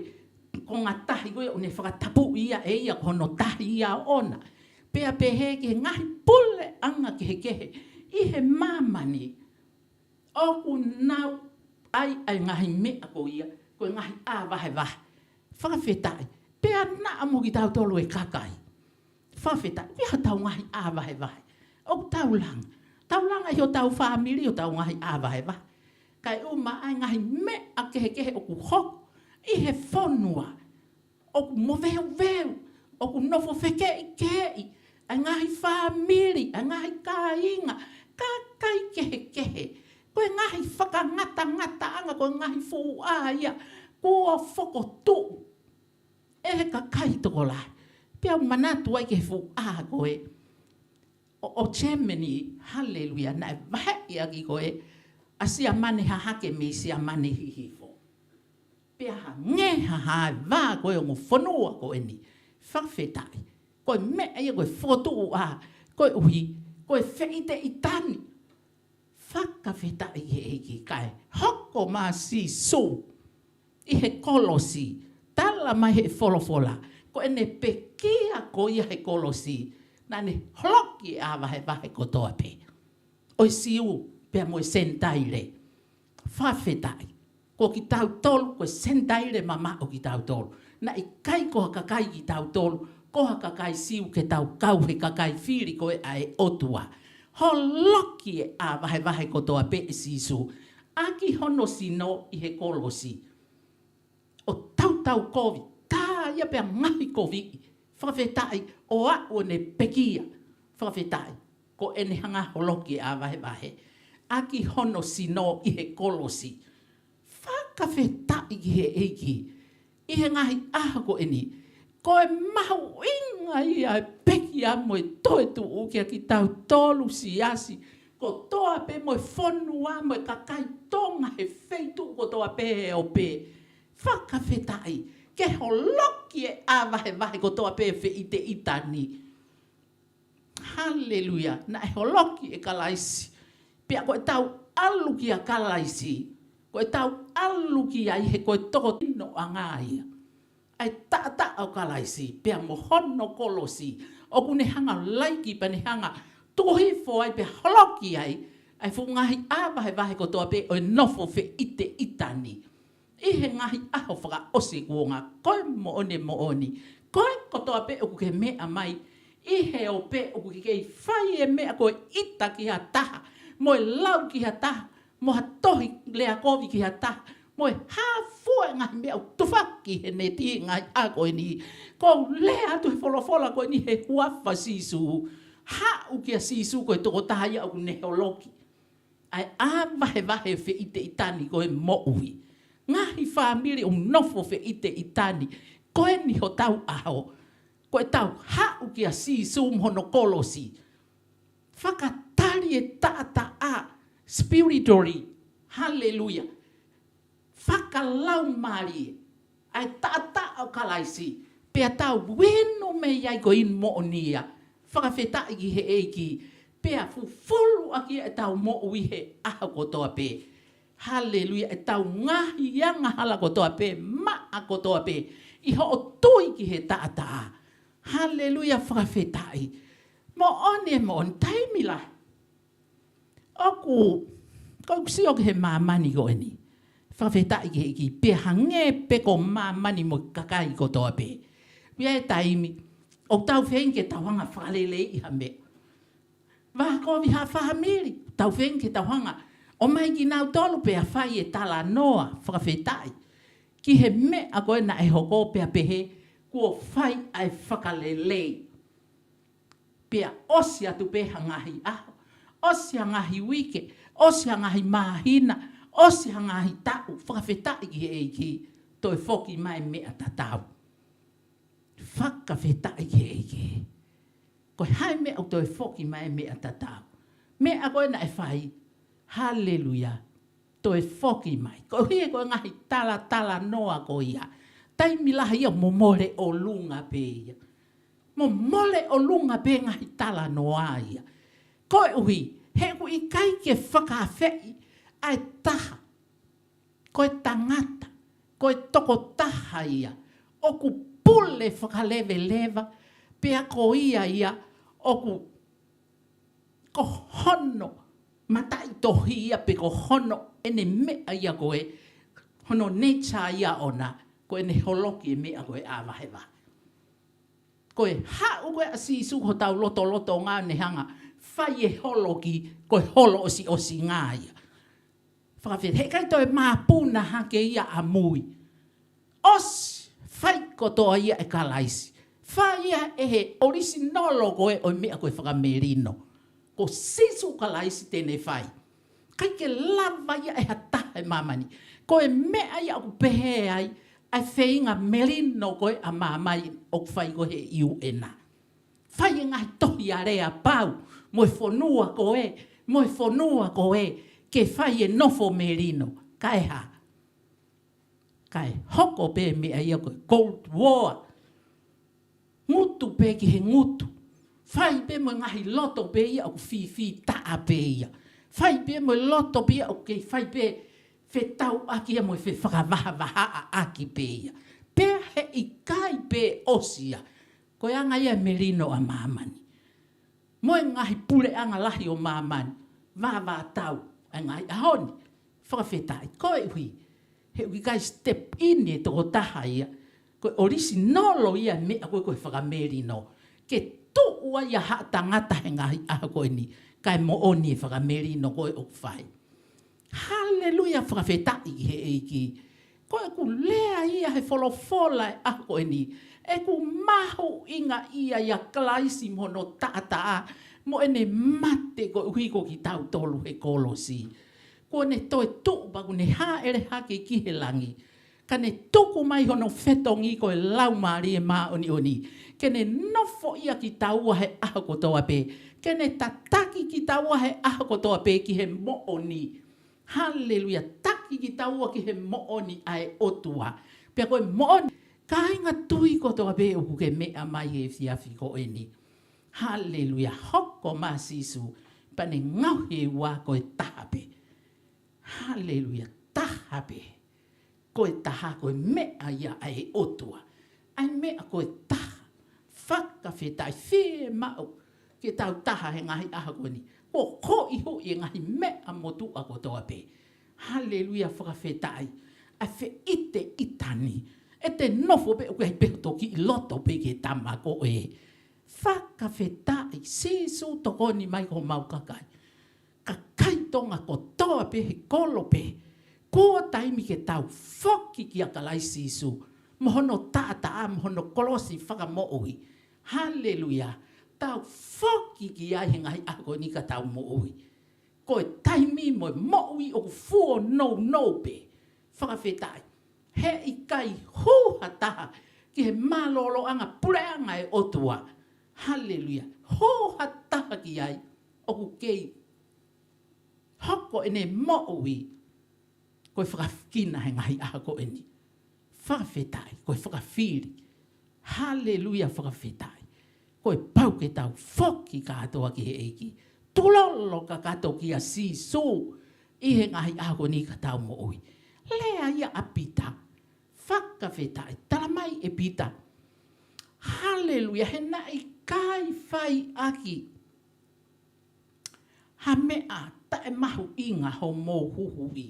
konga tahi ko ia ʻoku ne fakatapuʻi ia ʻe ia ko hono tahi ia ʻoʻona. Pea pehē ki he ngaahi puleʻanga kehekehe ʻi he māmani. ʻOku nau ʻai ʻa e ngaahi meʻa ko ia, ko e ngaahi ʻā vahevahe. Fakafetaʻi. Pea naʻa mo kitautolu e kakai. Fakafetaʻi. ʻOku ʻi ai hotau ngaahi ʻā vahevahe. ʻOku tau langa. Tau langa ʻi hotau fāmili hotau ngaahi ʻā vahevahe. Kae ʻuma ʻa e ngaahi meʻa kehekehe ʻoku hoko ʻi he fonua. ʻOku moveuveu, ʻoku nofo fekeʻikeʻi, ʻa e ngaahi fāmili, ʻa e ngaahi kāinga, kakai kehekehe. Ko e ngaahi fakangatangataʻanga, ko e ngaahi fuʻu ʻā ia, kuo fokotuʻu ʻe he kakai tokolahi. Pea u manatu ai ki he fuʻu ʻā ko ē ʻo, ʻo Germany, haleluia, naʻe vaheʻi ʻaki ko ē ʻa Siamane Hahake mei Siamane Hihifo. Pea hangē ha hā e vā ko e ongo fonua ko eni. Fakafetaʻi. Ko e meʻa ia ko e fokotuʻu ʻā, koeʻuhi ko e feʻiteʻitani. Fakafetaʻi he ʻEiki kae hoko mai Sīsū ʻi he kolosi. Tala mai he folofola, ko ʻene pekia ko ia he kolosi, naʻa ne holoki e ʻā vahevahe kotoa pē ʻo e Siu pea mo e Senitaile. Fakafetaʻi. Ko kitautolu, ko e Senitaile mamaʻo kitautolu. Naʻe ʻikai ko ha kakai kitautolu, ko ha kakai Siu ke tau kau he kakai fili ko ē ʻa e ʻOtua. Holoki e ʻā vahevahe kotoa pē ʻe Sīsū ʻaki hono sino ʻi he kolosi. ʻO tautau kovi, tā ia pea ngaahi kovi. Fakafetaʻi, ʻo aʻu ʻene pekia. Fakafetaʻi, ko ʻene hanga holoki e ʻā vahevahe ʻaki hono sino ʻi he kolosi. Fakafetaʻi ki he ʻEiki. ʻI he ngaahi ʻaho ko eni, ko e mahuʻinga ia e pekia mo e toetuʻu kia kitautolu siasi kotoa pē mo e fonua mo e kakai Tonga he feituʻu kotoa pē he ope. Fakafetaʻi, ke holoki e ʻā vahevahe kotoa pē feʻiteʻitani. Haleluia. Naʻe holoki ʻe Kalaisi. Pea ko e tau ʻalu kia Kalaisi, ko e tau ʻalu ki ai he ko e toko tino ʻanga ia. ʻA e taʻataʻa ʻo Kalaisi, pea mo hono kolosi. ʻOku ne hanga laiki pea ne hanga tuku hifo ai pea holoki ai ʻa e fuʻu ngaahi ʻā vahevahe kotoa pē ʻo e nofo feʻiteʻitani. ʻI he ngaahi ʻaho fakaʻosi kuonga, ko e moʻoni moʻoni. Ko e kotoa pē ʻoku ke meʻa mai ʻi he ope ʻoku ke kei fai e meʻa ko e ʻita ki ha taha, mo e lau ki ha taha, mo ha tohi lea kovi ki ha taha, mo e hā fua e ngaahi meʻa ʻoku tufaki he neti he ngaahi ʻaho ko eni. Ko u lea atu he folofola ko eni he huafa Sīsū. Haʻu kia Sīsū ko e tokotaha ia ʻoku ne holoki ʻa e ʻā vahevahe feʻiteʻitani ko e moʻui. Ngaahi fāmili ʻoku nofo feʻiteʻitani. Ko eni hotau ʻaho. Ko e tau haʻu kia Sīsū mo hono kolosi. Fakatali e taʻataʻa spiritually. Haleluia. Fakalaumālie ʻa e taʻataʻa ʻo Kalaisi, pea tau inu mei ai ko e inu moʻoni ia. Fakafetaʻi ki he ʻEiki, pea fufulu ʻaki ʻetau moʻui he ʻaho kotoa pē. Haleluia, ʻetau ngaahi angahala kotoa pē, maʻa kotoa pē, ʻi hoʻo tui ki he taʻataʻa. Haleluia, fakafetaʻi. Moʻoni e moʻoni taimi lahi. ʻOku, ko ʻeku sio ki he māmani ko eni. Fakafetaʻi ki he ʻEiki, pea hangē pē ko māmani mo e kakai kotoa pē. ʻOku ʻi ai e taimi, ʻOku tau feinga ke tau hanga fakaleleiʻi ha meʻa. Vaha kovi ha fāmili, tau feinga ke tau hanga ʻo ʻomai kinautolu pea fai e talanoa fakafetaʻi ki he meʻa ko ē naʻe hoko pea pehē kuo fai ʻa e fakalelei. Pea ʻosi atu pē ha ngaahi ʻaho, ʻosi ha ngaahi uike, ʻosi ha ngaahi māhina, ʻosi ha ngaahi taʻu, fakafetaʻi ki he ʻEiki, toe foki mai meʻa tatau. Fakafetaʻi ki he ʻEiki. Ko e hā e meʻa ʻoku toe foki mai meʻa tatau? Meʻa ko ē naʻe fai. Haleluia. Toe foki mai. Koeʻuhi ko e ngaahi talatalanoa ko ia. Taimi lahi ia mo mole ʻolunga pē ia. Mo mole ʻolunga pē ngaahi talanoa ia. Koeʻuhi, he ʻoku ʻikai ke fakaafeʻi ʻa e taha. Ko e tangata, ko e tokotaha ia ʻoku pule fakaleveleva, pea ko ia ia ʻoku ko hono mataʻitohi ia pe ko hono ʻene meʻa ia ko ē, hono nature ia ʻona, ko ʻene holoki e meʻa ko ē ʻā vahevahe. Ko e haʻu ko ē ʻa Sīsū hotau lotolotonga ʻo ne hanga fai e holoki, ko e holo ʻosiʻosinga ia. Fakafetaʻi, heʻikai toe māpuna hake ia ʻamui. ʻOsi, fai kotoa ia ʻe Kalaisi. Fai ia ʻe he ʻorisinolo ko ē ʻo e meʻa ko e fakamelino. Ko Sīsū Kalaisi te ne fai. ʻIkai ke lava ia ʻe ha taha ʻi māmani. Ko e meʻa ia ʻoku pehē ai ʻa e feinga melino ko ē ʻa māmani ʻoku fai ko ē ʻe he U N. Fai e ngaahi tohi aleapau mo e fonua ko ē, mo e fonua ko ē, ke fai e nofo melino. Kae hā? Kae hoko pē meʻa ia ko e Cold War. Ngutu pē ki he ngutu. Fai pē mo e ngaahi loto pē ia ʻoku fifitaʻa pē ia. Fai pē mo e loto pē ia ʻoku kei fai pē fetauʻaki ia mo e fefakavahavahaʻaʻaki pē ia. Pea heʻikai pē ʻosi ia. Ko e anga ia e melino ʻa māmani. Mo e ngaahi puleʻanga lahi ʻo māmani, vāvātau ʻa e ngaahi ʻaho ni. Fakafetaʻi, koeʻuhi he ʻoku ʻikai step in e tokotaha ia. Ko e ʻorisinolo ia e meʻa ko ē ko e fakamelino. Ke tuʻu ai ʻa haʻa tangata he ngaahi ʻaho ko eni, kae moʻoni e fakamelino ko ē ʻoku fai. Haleluia, fakafetaʻi ki he ʻEiki. Ko ʻeku lea ia he folofola e ʻaho ko eni, ʻeku mahuʻingaʻia ʻia Kalaisi mo hono taʻataʻa, mo ʻene mate koeʻuhi ko kitautolu he kolosi. Kuo ne toe tuʻu pea kuo ne hāʻele hake ki he langi. Ka ne tuku mai hono fetongi ko e Laumālie Māʻoniʻoni ke ne nofoʻia kitaua he ʻaho kotoa pē, ke ne tataki kitaua he ʻaho kotoa pē ki he moʻoni. Haleluia. Taki kitaua ki he moʻoni ʻa e ʻOtua. Pea ko e moʻoni, kāinga tui kotoa pē ʻoku ke meʻa mai he efiafi ko eni. Haleluia. Hoko mai Sīsū, pea ne ngaohi ʻe ua ko e taha pē. Haleluia. Taha pē. Ko e taha ko e meʻa ia ʻa e ʻOtua. ʻA e meʻa ko e taha. Fakafetaʻi, fiemaʻu ke tau taha he ngaahi ʻaho ko eni. Kuo hoʻihoʻi e ngaahi meʻa motuʻa kotoa pē. Haleluia, fakafetaʻi. ʻA e feʻiteʻitani. ʻE te nofo pē ʻoku ʻi ai pē ho toki ʻi loto pē ki he tama ko ē. Fakafetaʻi, Sīsū tokoni mai ki homau kakai. Kakai Tonga kotoa pē he kolo pē. Kuo taimi ke tau foki kia Kalaisi Sīsū. Mo hono taʻataʻa, mo hono kolosi fakamoʻui. Haleluia. Tau foki ki ai he ngaahi ʻaho ko eni ka tau moʻui. Ko e taimi mo e moʻui ʻoku fuʻu nounou pē. Fakafetaʻi. Heʻikai hū ha taha ki he mālōlōʻanga puleʻanga e ʻOtua. Haleluia. Hū ha taha ki ai ʻoku kei hoko ʻene moʻui ko e fakafekina he ngaahi ʻaho ko eni. Fakafetaʻi, ko e fakafili. Haleluia, fakafetaʻi. Ko e pau ke tau foki kātoa ki he ʻEiki. Tulolo kakato kia Sīsū ʻi he ngaahi ʻaho ko eni ka tau moʻui. Lea ia ʻa Pita. Fakafetaʻi. Tala mai ʻe Pita. Haleluia, he naʻe ʻikai fai ʻaki ha meʻa taʻemahuʻinga homou huhuʻi.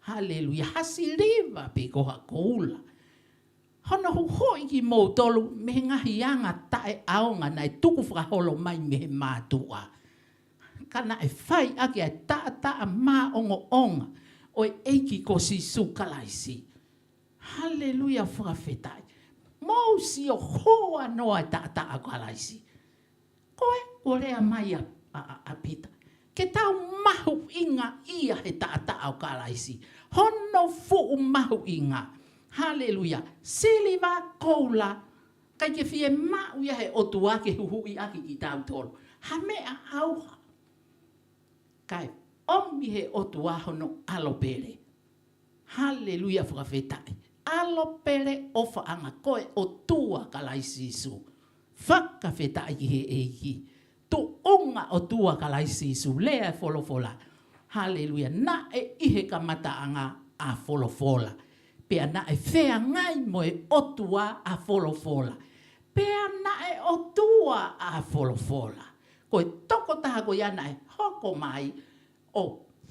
Haleluia. Ha siliva pe ko ha koula. hono huhuʻi kimoutolu mei he ngaahi anga taʻeʻaonga naʻe tukufakaholo mai mei he mātuʻa, ka naʻe fai ʻaki ʻa e taʻataʻa māʻongoʻonga ʻo e ʻEiki ko Sīsū Kalaisi. Haleluia, fakafetaʻi. Mou sio, huanoa e taʻataʻa ʻo Kalaisi. Ko e, kuo lea mai ʻa, ʻa, ʻa, ʻa Pita, ke tau mahuʻingaʻia he taʻataʻa ʻo Kalaisi. Hono fuʻu mahuʻinga. Haleluia. Siliva, koula, ʻikai ke fiemaʻu ia he ʻOtua ke huhuʻi ʻaki kitautolu ha meʻa ʻauha. Kae ʻomi he ʻOtua hono ʻAlo pele. Haleluia, fakafetaʻi. ʻAlo pele ʻofaʻanga, ko e ʻOtua Kalaisi Sīsū. Fakafetaʻi ki he ʻEiki. Tuʻunga ʻOtua Kalaisi Sīsū, lea e folofola. Haleluia. Naʻe ʻi he kamataʻanga ʻa Folofola, pea naʻe feangai mo e ʻOtua ʻa Folofola, pea naʻe ʻOtua ʻa Folofola. Ko e tokotaha ko ia naʻe hoko mai ʻo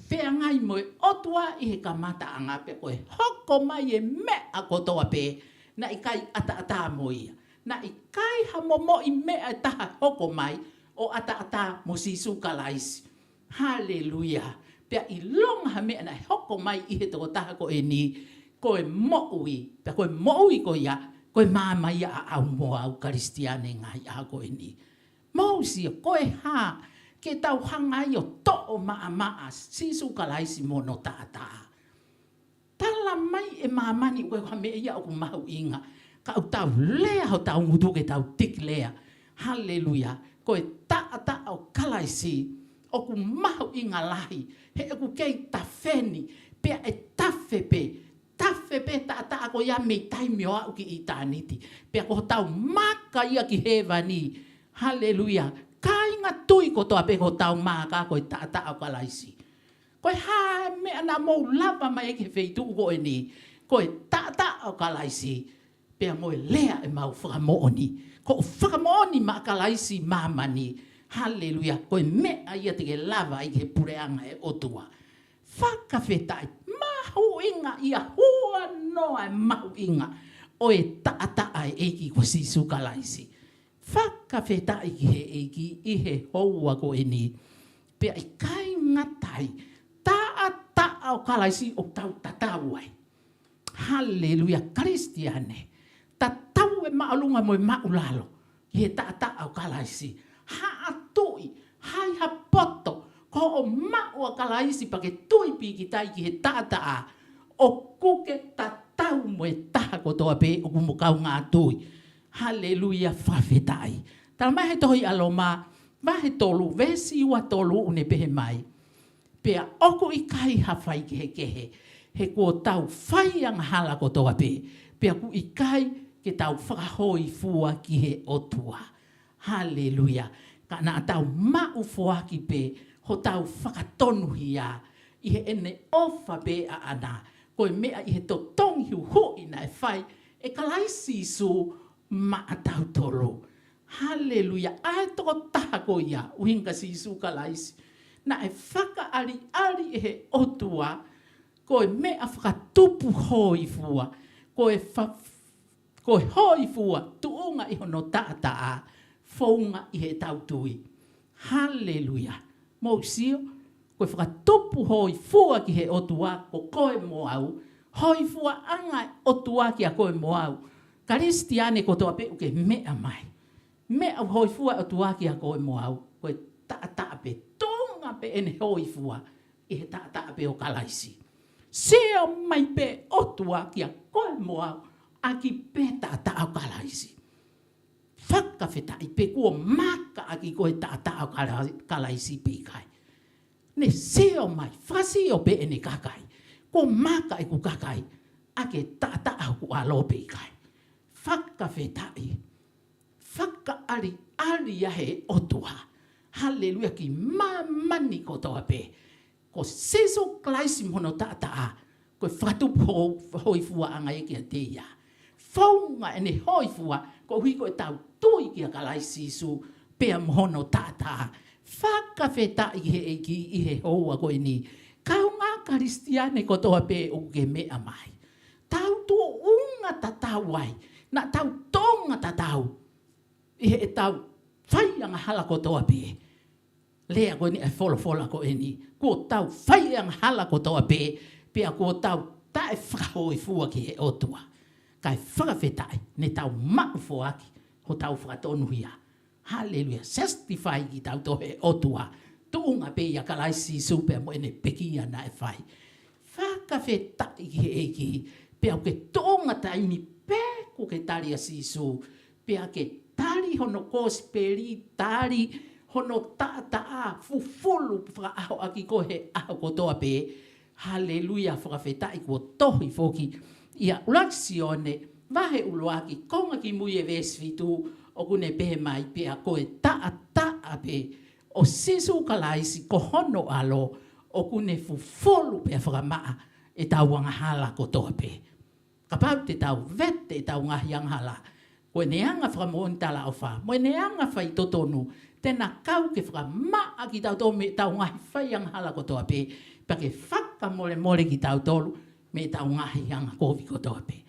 feangai mo e ʻOtua ʻi he kamataʻanga, pea ko e hoko mai e meʻa kotoa pē, naʻe ʻikai ʻataʻatā mo ia. Naʻe ʻikai ha momoʻi meʻa ʻe taha hoko mai ʻo ʻataʻatā mo Sīsū Kalaisi. Haleluia. Pea ʻilonga ha meʻa naʻe hoko mai ʻi he tokotaha ko eni, ko e moʻui, pea ko e moʻui ko ia, ko e maama ia ʻaʻau mo au Kalisitiane ngaahi ʻaho ko eni. Mou sio, ko e hā ke tau hanga ai ʻo toʻo maʻamaʻa Sīsū Kalaisi mo hono taʻataʻa? Tala mai ʻe māmani ʻoku ʻikai ko ha meʻa ia ʻoku mahuʻinga, ka ʻoku tau lea hotau ngutu ke tau tiki lea. Haleluia. Ko e taʻataʻa ʻo Kalaisi ʻoku mahuʻinga lahi, he ʻoku kei tafe ni, pea ʻe tafe pē, tafe pē taʻataʻa ko ia mei taimi ʻo aʻu ki ʻitāniti. Pea ko hotau maaka ia ki hēvani. Haleluia. Kāinga tui kotoa pē, ko hotau maaka ko e taʻataʻa ʻo Kalaisi. Ko e hā e meʻa naʻa mou lava mai ki he feituʻu ko eni, ko e taʻataʻa ʻo Kalaisi, pea mo e lea ʻemau fakamoʻoni. Ko e fakamoʻoni maʻa Kalaisi māmani. Haleluia. Ko e meʻa ia te ke lava ai ki he puleʻanga ʻo e ʻOtua. Fakafetaʻi. Mahuʻingaʻia, huanoa e mahuʻinga ʻo e taʻataʻa ʻo e ʻEiki ko Sīsū Kalaisi. Fakafetaʻi ki he ʻEiki ʻi he houa ko eni. Pea ʻikai ngata ai, taʻataʻa ʻo Kalaisi ʻoku tau tatau ai. Haleluia, Kalisitiane. Tatau e māʻolunga mo e māʻulalo ki he taʻataʻa ʻo Kalaisi. Haʻa tuʻi, haʻi ha poto, ko hoʻo maʻu ʻa Kalaisi pea ke tui pīkitai ki he taʻataʻa, ʻoku ke tatau mo e taha kotoa pē ʻoku mo kaungā tui. Haleluia, fakafetaʻi. Tala mai he tohi ʻa Loma, vahe tolu, veesi ua tolu, ʻoku ne pehē mai: Pea ʻoku ʻikai ha faikehekehe, he kuo tau fai angahala kotoa pē, pea ʻoku ʻikai ke tau fakahōifua ki he ʻOtua. Haleluia. Ka naʻa tau maʻu foaki pē hotau fakatonuhia ʻi heʻene ʻofa pē ʻaʻana, ko e meʻa ʻi he totongi huhuʻi naʻe fai ʻe Kalaisi Sīsū maʻatautolu. Haleluia. ʻA e tokotaha ko ia, ʻuhinga kia Sīsū Kalaisi, naʻe fakaʻaliʻali ʻe he ʻOtua ko e meʻa fakatupu hōifua, ko e fa-, ko e hōifua tuʻunga ʻi hono taʻataʻa, founga ʻi heʻetau tui. Haleluia. Mou sio, ko e fakatupu hōifua ki he ʻOtua ko koe mo au, hōifuaʻanga ʻOtua kia koe mo au Kalisitiane kotoa pē ʻoku ke meʻa mai. Meʻa ʻoku hōifua ʻOtua kia koe mo au, ko e taʻataʻa pē, tuʻunga pē ʻene hōifua ʻi he taʻataʻa pē ʻo Kalaisi. Sio mai pē ʻOtua kia koe mo au ʻaki pē taʻataʻa ʻo Kalaisi. Fakafetaʻi, pe kuo maaka ʻaki koe taʻataʻa ʻo Kala-, Kalaisi pe ʻikai. Ne sio mai, fakasio pē ʻene kakai, kuo maaka ʻeku kakai ʻaki e taʻataʻa ʻoku ʻalo pe ʻikai. Fakafetaʻi. Fakaʻaliʻali ʻa e ʻOtua. Haleluia, ki māmani kotoa pē. Ko Sīsū Kalaisi mo hono taʻataʻa, ko e fakatupu hō-, hōifuaʻanga ia kiate ia. Founga ʻene hōifua, koeʻuhi ko ʻetau tui kia Kalaisi Sīsū, pea mo hono taʻataʻa. Fakafetaʻi he ʻEiki ʻi he houa ko eni. Kaungā Kalisitiane kotoa pē ʻoku ke meʻa mai. Tau tuʻunga tatau ai, naʻa tau toʻonga tatau ʻi heʻetau fai angahala kotoa pē. Lea ko eni ʻa e folofola ko eni, kuo tau fai angahala kotoa pē, pea kuo tau taʻefakahōifua ki he ʻOtua. Kae fakafetaʻi, ne tau maʻu foaki hotau fakatonuhia. Haleluia. Justify kitautolu he ʻOtua, tuʻunga pē ʻia Kalaisi Sīsū pea mo ʻene pekia naʻe fai. Fakafetaʻi ki he ʻEiki, pea ʻoku ke toʻonga taimi pē kuo ke tali ʻa Sīsū, pea ke tali hono kosipeli, tali hono taʻataʻa, fufulu fakaʻaho ʻaki koe he ʻaho kotoa pē. Haleluia, fakafetaʻi kuo tohi foki ʻia ʻUluaki Sione, vahe ʻuluaki, konga kimui e veesi fitu, ʻoku ne pehē mai pea ko e taʻataʻa pē ʻo Sīsū Kalaisi ko hono ʻAlo, ʻoku ne fufulu pea fakamaʻa ʻetau angahala kotoa pē. Kapau te tau vete ʻetau ngaahi angahala, ko ʻene anga fakamoʻoni talaʻofa mo ʻene anga faitotonu, te na kau ke fakamaʻa kitautolu mei heʻetau ngaahi fai angahala kotoa pē, pea ke fakamolemole kitautolu mei heʻetau ngaahi angakovi kotoa pē.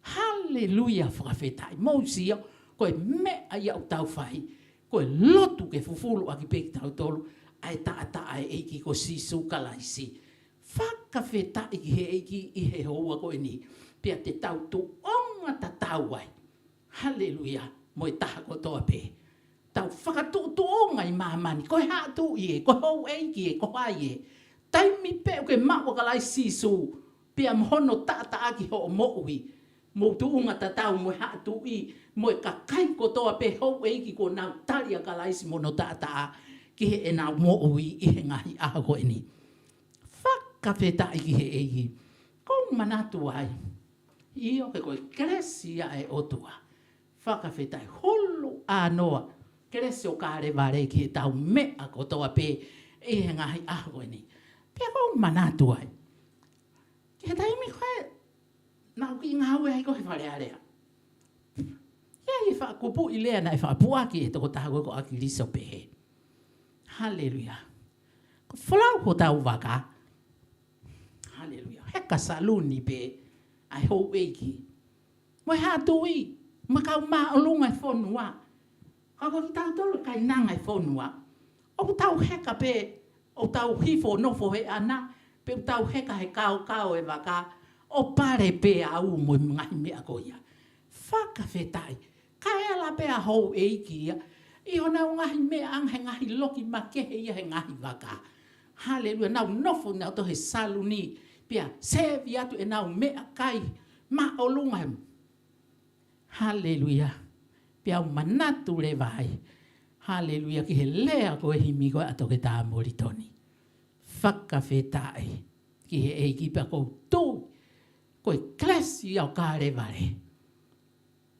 Haleluia, fakafetaʻi. Mou sio, ko e meʻa ia ʻoku tau fai, ko e lotu ke fufulu ʻaki pē kitautolu ʻa e taʻataʻa e ʻEiki ko Sīsū Kalaisi. Fakafetaʻi ki he ʻEiki ʻi he houa ko eni. Pea te tau toʻonga tatau ai, haleluia, mo e taha kotoa pē. Tau fakatuʻutuʻunga ʻi māmani, ko e haʻa tuʻi ē, ko e houʻeiki ē, ko hai ē. Taimi pē ʻoku ke maʻu ʻa Kalaisi Sīsū, pea mo hono taʻataʻa ki hoʻo moʻui, mou tuʻunga tatau mo e haʻa tuʻi, mo e kakai kotoa pē, houʻeiki kuo nau tali ʻa Kalaisi mo hono taʻataʻa ki heʻenau moʻui ʻi he ngaahi ʻaho ko eni. Fakafetaʻi ki he ʻEiki. ʻOku ou manatu ai, ʻio, he ko e kelesi ia ʻa e ʻOtua. Fakafetaʻi, hulu ʻānoa, kelesi ʻo Kalevale ki heʻetau meʻa kotoa pē ʻi he ngaahi ʻaho ko eni. Pea ʻoku ou manatu ai, ki he taimi ko ē naʻa ku kiʻi ngāue ai ko ē he Fale Alea, ʻi ai e fakakupuʻi lea naʻe fakapuʻaki ʻe he tokotaha ko ē ko ʻAkiliso, pehē, haleluia, ko e folau hotau vaka, haleluia, heka saluni pē ʻa e houʻeiki mo e haʻa tuʻi mo e kau māʻolunga e fonua. Ka ko kitautolu e kainanga e fonua, ʻoku tau heka pē, ʻoku tau hifo ʻo nofo he ʻana, pe ʻoku tau heka he kaokao e vaka, ʻo pale pē au mo e ngaahi meʻa ko ia. Fakafetaʻi, kae ala pē ʻa houʻeiki ia ʻi honau ngaahi meʻa ʻanga he ngaahi loki makehe ia he ngaahi vaka. Haleluia, nau nofo nautolu he saluni, pea sevi atu ʻenau meʻakai māʻolunga he Haleluia. Pea u manatu leva ai, haleluia, ki he lea ko e himi ko ē ʻa Toketā Molitoni. Fakafetaʻi ki he ʻEiki, pea ʻoku ou tui ko e kelesi ia ʻo Kalevale.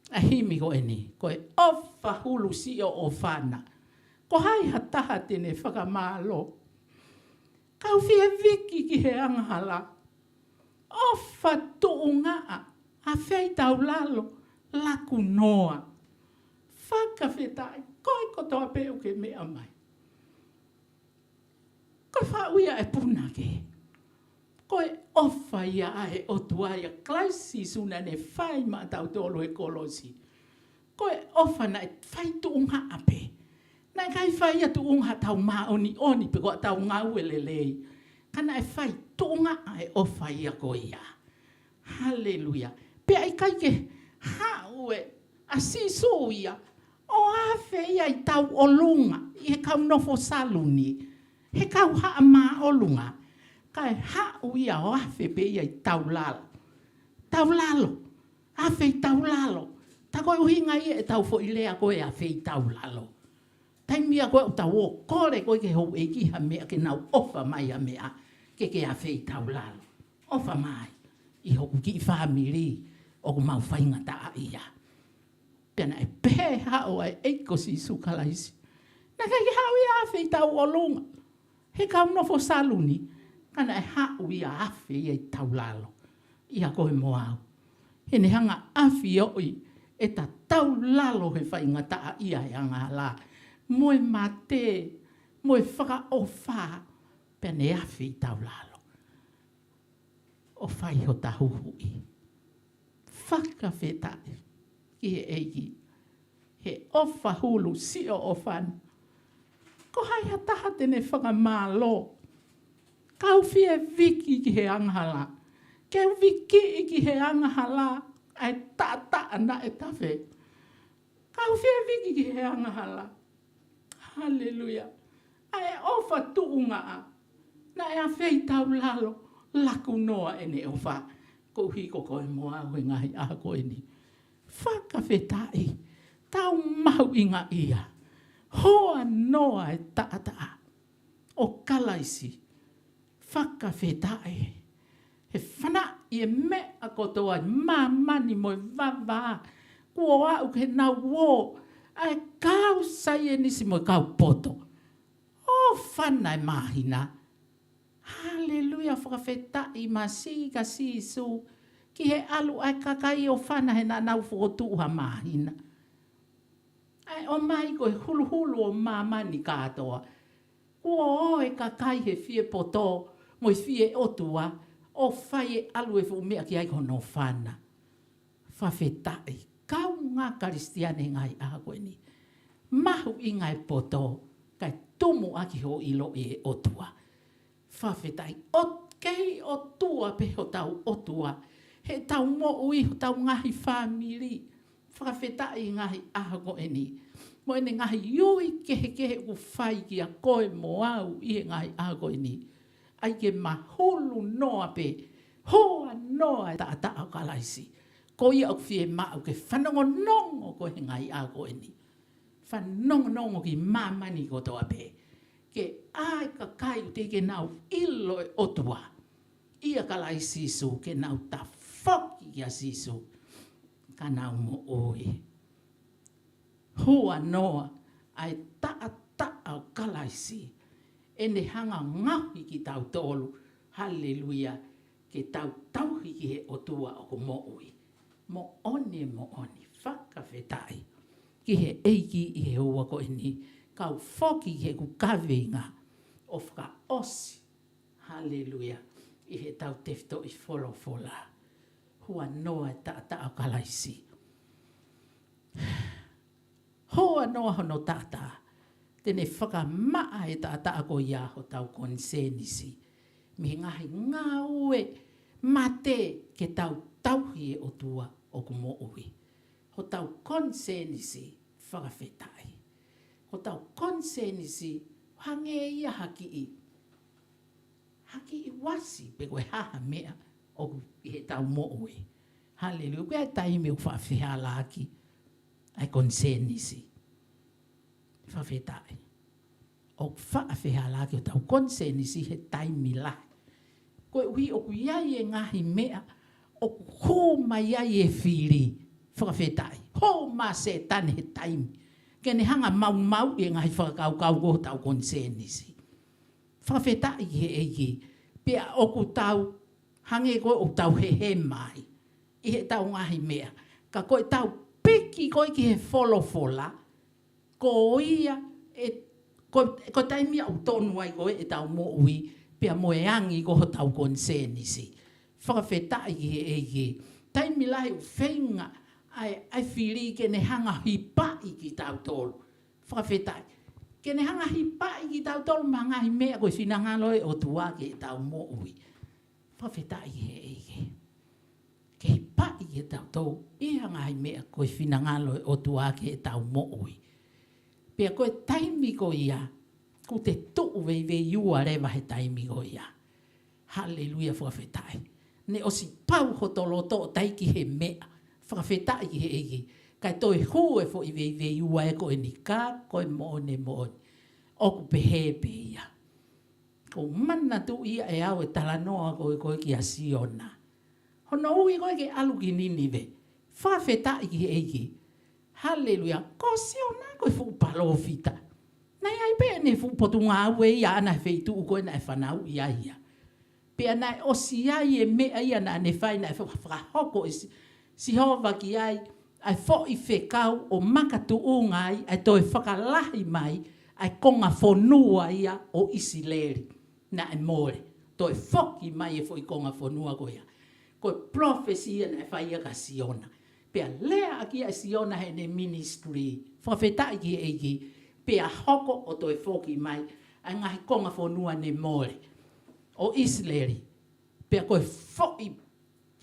ʻA e himi ko eni, ko e ʻofa hulu siʻo ʻofa na. Ko hai ha taha te ne fakamālō? Kau fie viki ki he angahala. ʻOfa tuʻungaʻa, afeitaulalo, laku noa. Fakafetaʻi, ko e kotoa pē ʻoku ke meʻa mai. Ko e faʻu ia e punake. Ko e ʻofa ia ʻa e ʻOtua ʻia Kalaisi Sīsū naʻa ne fai maʻatautolu he kolosi. Ko e ʻofa naʻe fai tuʻungaʻa pē. Naʻe ʻikai fai ia tuʻunga haʻatau māʻoniʻoni pe ko ʻetau ngāue lelei. Ka naʻe fai tuʻungaʻa e ʻofa ia ko ia. Haleluia. Pea ʻikai ke haʻu ʻa Sīsū ia ʻo afe ia ʻi tauʻolunga, ʻi he kau nofo saluni, he kau haʻa māʻolunga. Kae haʻu ia ʻo afe pē ia ʻi taulalo. Taulalo. Afe ʻi taulalo. Tā ko e ʻuhinga ia ʻetau foʻi lea ko e afe ʻi taulalo. Taimi ia ko ē ʻoku tau ō ʻo kole ko ē ki he houʻeiki ha meʻa ke nau ʻofa mai ha meʻa, ke ke afe ʻi taulalo. ʻOfa mai ʻi hoku kiʻi fāmili ʻoku mau faingataʻaʻia. Pea naʻe pehē haʻu ʻa e ʻEiki ko Sīsū Kalaisi. Naʻe ʻikai ke haʻu ia ʻo afe ʻi tauʻolunga, he kau nofo saluni, ka naʻe haʻu ia ʻo afe ia ʻi taulalo. ʻIa koe mo au. He ne hanga ʻo afioʻi ʻeta taulalo he faingataʻaʻia he angahala, mo e mate, mo e fakaʻofa, pea ne afe ʻi taulalo ʻo fai hota huhuʻi. Fakafetaʻi ki he ʻEiki. He ʻofa hulu siʻo ʻofa na. Ko hai ha taha te ne fakamālō? Kau fie viki ki he angahala. Ke u vikiʻi ki he angahala ʻa e taʻataʻa naʻe tafe. Kau fie viki ki he angahala. Haleluia. ʻA e ʻofa tuʻungaʻa. Naʻe afeitaulalo, laku noa ʻene ʻofa. Koeʻuhi ko koe mo au he ngaahi ʻaho ko eni. Fakafetaʻi, tau mahuʻingaʻia. Hoa noa e taʻataʻa ʻo Kalaisi. Fakafetaʻi. He fanaʻi e meʻa kotoa ʻi māmani mo e vavā. Kuo aʻu ke nau ō ʻa e kau saienisi mo e kau poto. ʻO fana e māhina. Haleluia, fakafetaʻi, masiʻi kia Sīsū ki he ʻalu ʻa e kakai ʻo fana he naʻa nau fokotuʻu ha māhina. ʻA e ʻomai ko e huluhulu ʻo māmani kātoa. Kuo ō e kakai he fie poto mo e fie ʻOtua, ʻo fai e ʻalu e fuʻu meʻa ki ai ko hono fana. Fakafetaʻi, kaungā Kalisitiane he ngaahi ʻaho ko eni. Mahuʻinga e poto, kae tumuʻaki hoʻo ʻiloʻi e ʻOtua. Fakafetaʻi, ʻo kei ʻOtua pē hotau ʻOtua. Heʻetau moʻui, hotau ngaahi fāmili. Fakafetaʻi ngaahi ʻaho ko eni. Mo ʻene ngaahi ui kehekehe ʻoku fai kia koe mo au ʻi he ngaahi ʻaho ko eni. ʻAi ke mahulu noa pē, hoa noa e taʻataʻa ʻo Kalaisi. Ko ia ʻoku fiemaʻu ke fanongonongo koe he ngaahi ʻaho ko eni. Fanongonongo ki māmani kotoa pē. Ke ʻai kakai ʻoku teʻeki ke nau ʻilo e ʻOtua. ʻIa Kalaisi Sīsū ke nau tafoki kia Sīsū. Ka nau moʻui. Hoa noa ʻa e taʻataʻa ʻo Kalaisi. ʻEne hanga ngaohi kitautolu. Haleluia. Ke tau tauhi ki he ʻOtua ʻoku moʻui. Moʻoni, moʻoni. Fakafetaʻi ki he ʻEiki ʻi he houa ko eni. Kau foki ki heʻeku kaveinga ʻo fakaʻosi. Haleluia. ʻI heʻetau tefitoʻi folofola. Hoa noa e taʻataʻa ʻo Kalaisi. Hoa noa hono taʻataʻa. Te ne fakamaʻa e taʻataʻa ko ia hotau konisēnisi. Mei he ngaahi ngāue mate ke tau tauhi e ʻOtua ʻoku moʻui. Hotau konisēnisi, fakafetaʻi. Hotau konisēnisi, hangē ia ha kiʻi, ha kiʻi uasi pe ko e hā ha meʻa ʻoku ʻi heʻetau moʻui. Haleluia. Ko e taimi ʻoku faʻa fehālaaki ʻa e konisēnisi. Fakafetaʻi. ʻOku faʻa fehālaaki hotau konisēnisi he taimi lahi. Koeʻuhi ʻoku ʻi ai e ngaahi meʻa ʻoku hū mai ai e fili. Fakafetaʻi. Hū mai Sētane he taimi. Ke ne hanga maumauʻi e ngaahi fakakaukau ko hotau konisēnisi. Fakafetaʻi ki he ʻEiki. Pea ʻoku tau hangē ko ʻoku tau hehema ai ʻi heʻetau ngaahi meʻa. Ka ko ʻetau piki ko ē ki he folofola, ko ia e, ko, ko e taimi ʻoku tonu ai ko ē ʻetau moʻui, pea mo e angi ko hotau konisēnisi. Fakafetaʻi ki he ʻEiki. Taimi lahi ʻoku feinga ʻa e, ʻa e fili ke ne hanga hipaʻi kitautolu. Fakafetaʻi. Ke ne hanga hipaʻi kitautolu mo e ngaahi meʻa ko e finangalo e ʻOtua ke tau moʻui. Fakafetaʻi ki he ʻEiki. Ke hipaʻi kitautolu ʻi he ngaahi meʻa ko e finangalo e ʻOtua ke tau moʻui. Pea ko e taimi ko ia, ʻoku te tuʻu veiveiua leva he taimi ko ia. Haleluia, fakafetaʻi. Ne ʻosi pau hoto loto ʻo tai ki he meʻa. Fakafetaʻi ki he ʻEiki. Kae toe hū e foʻi veiveiua ē ko eni, ka ko e moʻoni, moʻoni. ʻOku pehē pē ia. ʻOku ou manatuʻi ʻe au e talanoa ko ē ko ē kia Siona. Hono ui ko ē ke ʻalu ki Ninive. Fakafetaʻi ki he ʻEiki. Haleluia. Ko Siona ko e fuʻu palōfita. Naʻe ʻi ai pē ʻene fuʻu potungāue ia ʻaʻana he feituʻu ko ē naʻe fanauʻi ai ia. Pea naʻe ʻosi ʻi ai e meʻa ia naʻa ne fai, naʻe fa-, fakahoko ʻe Si-, Sihova ki ai ʻa e foʻi fekau ʻo makatuʻunga ai ʻa e toe fakalahi mai ʻa e konga fonua ia ʻo ʻIsileli. Naʻe mole. Toe foki mai e foʻi konga fonua ko ia. Ko e prophecy ia naʻe fai ia kia Siona. Pea leaʻaki ia ʻe Siona heʻene ministry. Fakafetaʻi ki he ʻEiki. Pea hoko ʻo toe foki mai ʻa e ngaahi konga fonua ne mole ʻo ʻIsileli. Pea ko e foʻi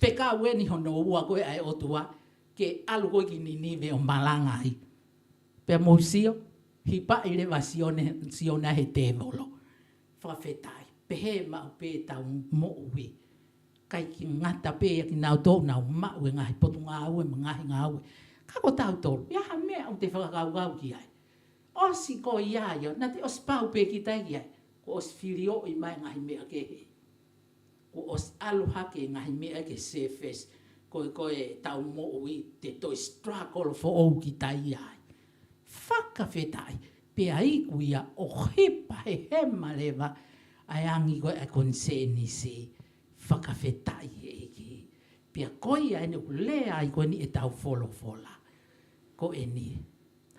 fekau eni hono ua ko ē ʻa e ʻOtua ke ʻalu ko ē ki Ninive ʻo malanga ai. Pea mou sio, hipaʻi leva Sione, Siona he tēvolo. Fakafetaʻi, pehē maʻu pē ʻetau moʻui. ʻIkai ke ngata pē ia kinautolu ʻoku nau maʻu e ngaahi potungāue mo e ngaahi ngāue. Ka ko tautolu, ʻi ai ha meʻa ʻoku te fakakaukau ki ai? ʻOsi ko ia ia, naʻa te ʻosi pau pē kita ki ai. Kuo ʻosi filioʻi mai ngaahi meʻa kehe. Kuo ʻosi ʻalu hake ngaahi meʻa ke surface, ko e, ko ʻetau moʻui te toe struggle foʻou kita ia ai. Fakafetaʻi, pea iku ia ʻo hipa he hema leva ʻa e angi ko ē ʻa e konisēnisi. Fakafetaʻi he ʻEiki. Pea ko ia eni ʻoku lea ai ko eni ʻetau folofola. Ko eni.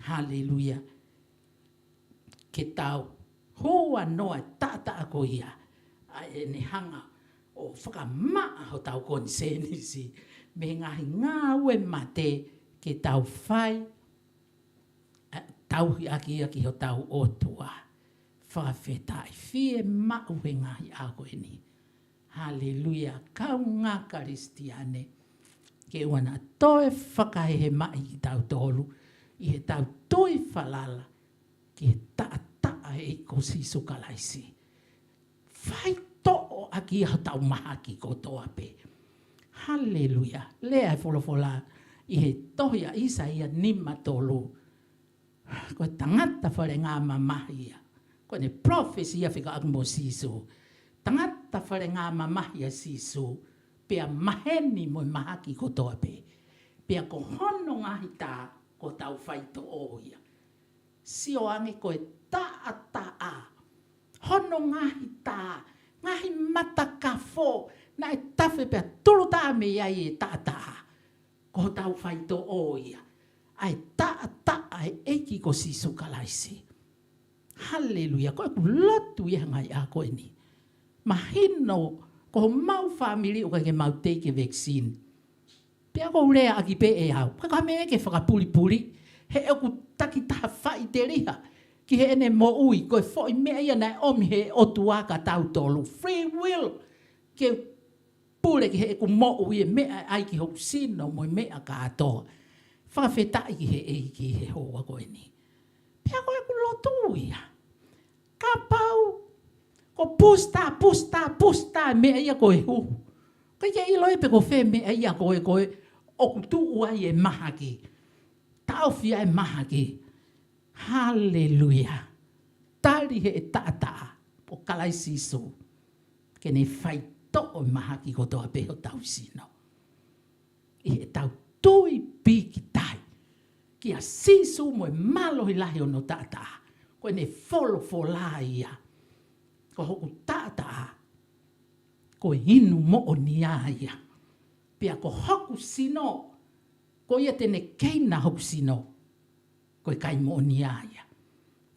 Haleluia. Ke tau hua noa e taʻataʻa ko ia, ʻa ʻene hanga ʻo fakamaʻa hotau konisēnisi mei he ngaahi ngāue mate ke tau fai, ʻa, tauhi ʻaki ia ki hotau ʻOtua. Fakafetaʻi, fiemaʻu he ngaahi ʻaho ko eni. Haleluia, kāinga Kalisitiane. Ke ʻoua naʻa toe fakahehemaʻi kitautolu ʻi heʻetau tui falala ki he taʻataʻa ʻe ʻEiki ko Sīsū Kalaisi. Faitoʻo ʻaki ia hotau mahaki kotoa pē. Haleluia. Lea e folofola ʻi he tohi ʻa ʻIsaia nima tolu. Ko e tangata falengamamahi ia. Ko ʻene prophecy ia fekauʻaki mo Sīsū. Tangata falengamamahi ʻa Sīsū, pea maheni mo e mahaki kotoa pē. Pea ko hono ngaahi tā, ko hotau faitoʻo ia. Sio ange ko e taʻataʻa. Hono ngaahi tā, ngaahi matakafo, naʻe tafe pea tulutā mei ai e taʻataʻa. Ko hotau faitoʻo ia. ʻA e taʻataʻa ʻe ʻEiki ko Sīsū Kalaisi. Haleluia. Ko ʻeku lotu ia he ngaahi ʻaho ko eni. Mahino, ko homau fāmili ʻoku ʻikai ke mau take vaccine. Pea ʻoku ou leaʻaki pē ʻe au. Ka ko e meʻa ke fakapulipuli. He ʻoku takitaha faʻiteliha ki heʻene moʻui. Ko e foʻi meʻa ia naʻe ʻomi he ʻOtua kia tautolu. Free will. Ke pule ki heʻeku moʻui e meʻa ʻe ʻai ki hoku sino mo e meʻa kātoa. Fakafetaʻi ki he ʻEiki he houa ko eni. Pea ko ʻeku lotu ia. Kapau, ko pusitā, pusitā, pusitā e meʻa ia ko e huhu. ʻIkai ke ʻilo ia pe ko fē meʻa ia ko ē, ko ē ʻoku tuʻu ai e mahaki. Taʻofi ai e mahaki. Haleluia. Tali he taʻataʻa ʻo Kalaisi Sīsū. Ke ne faitoʻo e mahaki kotoa pē hotau sino. ʻI heʻetau tui pīkitai kia Sīsū mo e mālohi lahi hono taʻataʻa. Ko ʻene folofola ia. Ko hoku taʻataʻa, ko e inu moʻoni ia. Pea ko hoku sino, ko ia te ne keina hoku sino. Ko e kai moʻoni ia.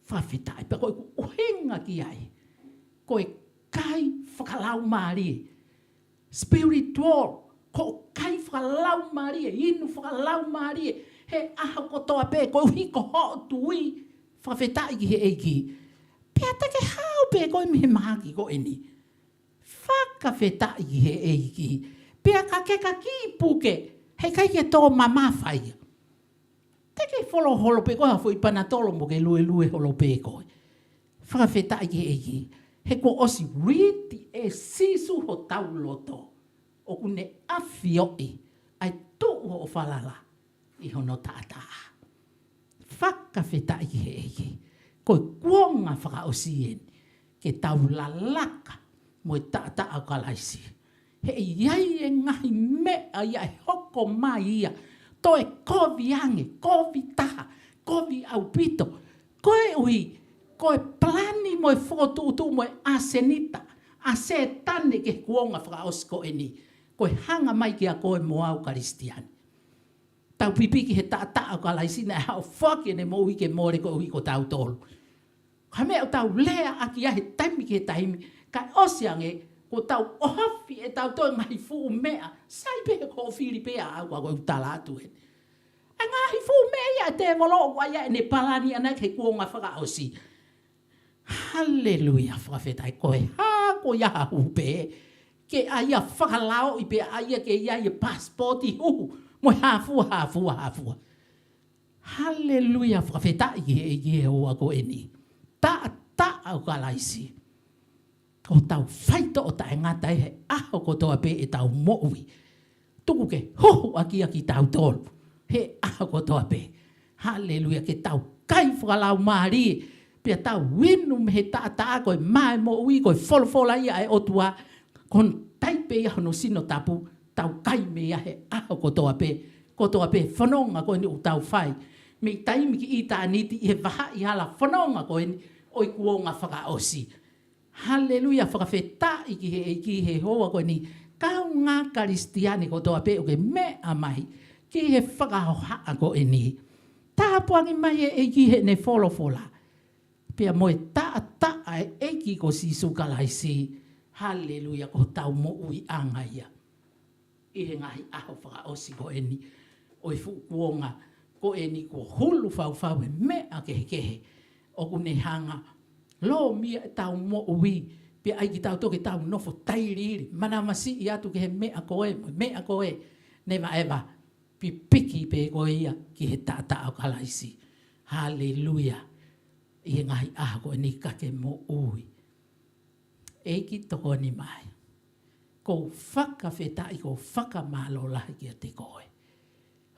Fakafetaʻi, pea ko ʻeku ʻuhinga ki ai. Ko e kai fakalaumālie. Spiritual, ko e kai fakalaumālie, inu fakalaumālie. He ʻaho kotoa pē, koeʻuhi ko hoʻo tui, fakafetaʻi ki he ʻEiki. Pea te ke hao pē koe mei he mahaki ko eni. Fakafetaʻi ki he ʻEiki. Pea ka ke ka kiʻi puke, heʻikai ke tō mamafa ia. Te ke folo holo pē koe ha foʻi panatolo mo ke luelue holo pē koe. Fakafetaʻi ki he ʻEiki. He kuo ʻosi riti ʻe Sīsū hotau loto. ʻOku ne ʻafioʻi ʻa e tuʻu hoʻo falala ʻi hono taʻataʻa. Fakafetaʻi ki he ʻEiki. Ko e kuonga fakaʻosi eni ke tau lalaka mo e taʻataʻa ʻo Kalaisi. He ʻe ʻi ai e ngaahi meʻa ia ʻe hoko mai ia. Toe kovi ange, kovi taha, kovi ʻaupito. Koeʻuhi, ko e palani mo e fokotuʻutuʻu mo e ʻasenita ʻa Sētane ki he kuonga fakaʻosi ko eni. Ko e hanga mai kia koe mo au Kalisitiane. Tau pipiki he taʻataʻa ʻo Kalaisi naʻe haʻu ʻo foaki ʻene moʻui ke mole koeʻuhi ko tautolu. Ko e meʻa ʻoku tau leaʻaki ai he taimi ki he taimi, kae ʻosi ange, Ko ʻetau ʻohofi ʻetau toe ngaahi fuʻu meʻa, sai pē he ko e fili pē ʻa au ka ko e tala atu eni. ʻA e ngaahi fuʻu meʻa ia ʻa e tēvolo ʻoku ʻai ʻene palani ʻana ki he kuonga fakaʻosi. Haleluia, fakafetaʻi. Ko e hā ko ia ha huhu pē, ke ʻai ia fakalaoʻi pē ʻa ia ke ʻi ai e pasipoti huhu, mo e hā fua, hā fua, hā fua. Haleluia, fakafetaʻi ki he ʻEiki he houa ko eni. Taʻataʻa ʻo Kalaisi. Ko ʻetau faitoʻo taʻengata ʻi he ʻaho kotoa pē ʻetau moʻui. Tuku ke huhu ʻaki ia kitautolu he ʻaho kotoa pē. Haleluia, ke tau kai fakalaumālie, pea tau inu mei he taʻataʻa ko e mā ʻo e moʻui, ko e folofola ia ʻa e ʻOtua, ko hono taipe ia hono sino tapu, tau kai mei ai he ʻaho kotoa pē, kotoa pē fononga ko eni ʻoku tau fai. Mei taimi ki ʻitāniti ʻi he vahaʻa hala fononga ko eni ʻo e kuonga fakaʻosi. Haleluia, fakafetaʻi ki he ʻEiki he houa ko eni. Kāinga Kalisitiane kotoa pē ʻoku ke meʻa mai ki he fakahohaʻa ko eni. Tāpuaki mai e ʻEiki heʻene folofola. Pea mo e taʻataʻa ʻa e ʻEiki ko Sīsū Kalaisi. Haleluia, ko hotau moʻuiʻanga ia ʻi he ngaahi ʻaho fakaʻosi ko eni ʻo e fuʻu kuonga ko eni kuo hulu faufau he meʻa kehekehe ʻoku ne hanga ʻo lōmia ʻetau moʻui, pea ʻai kitautolu ke tau nofo tailiili, manavasiʻi atu ki he meʻa ko ē, mo e meʻa ko ē, never ever, pipiki pē ko ia ki he taʻataʻa ʻo Kalaisi. Haleluia. ʻI he ngaahi ʻaho ko eni ka ke moʻui. ʻEiki tokoni mai. ʻOku ou fakafetaʻi, ʻoku ou fakamālō lahi kiate koe.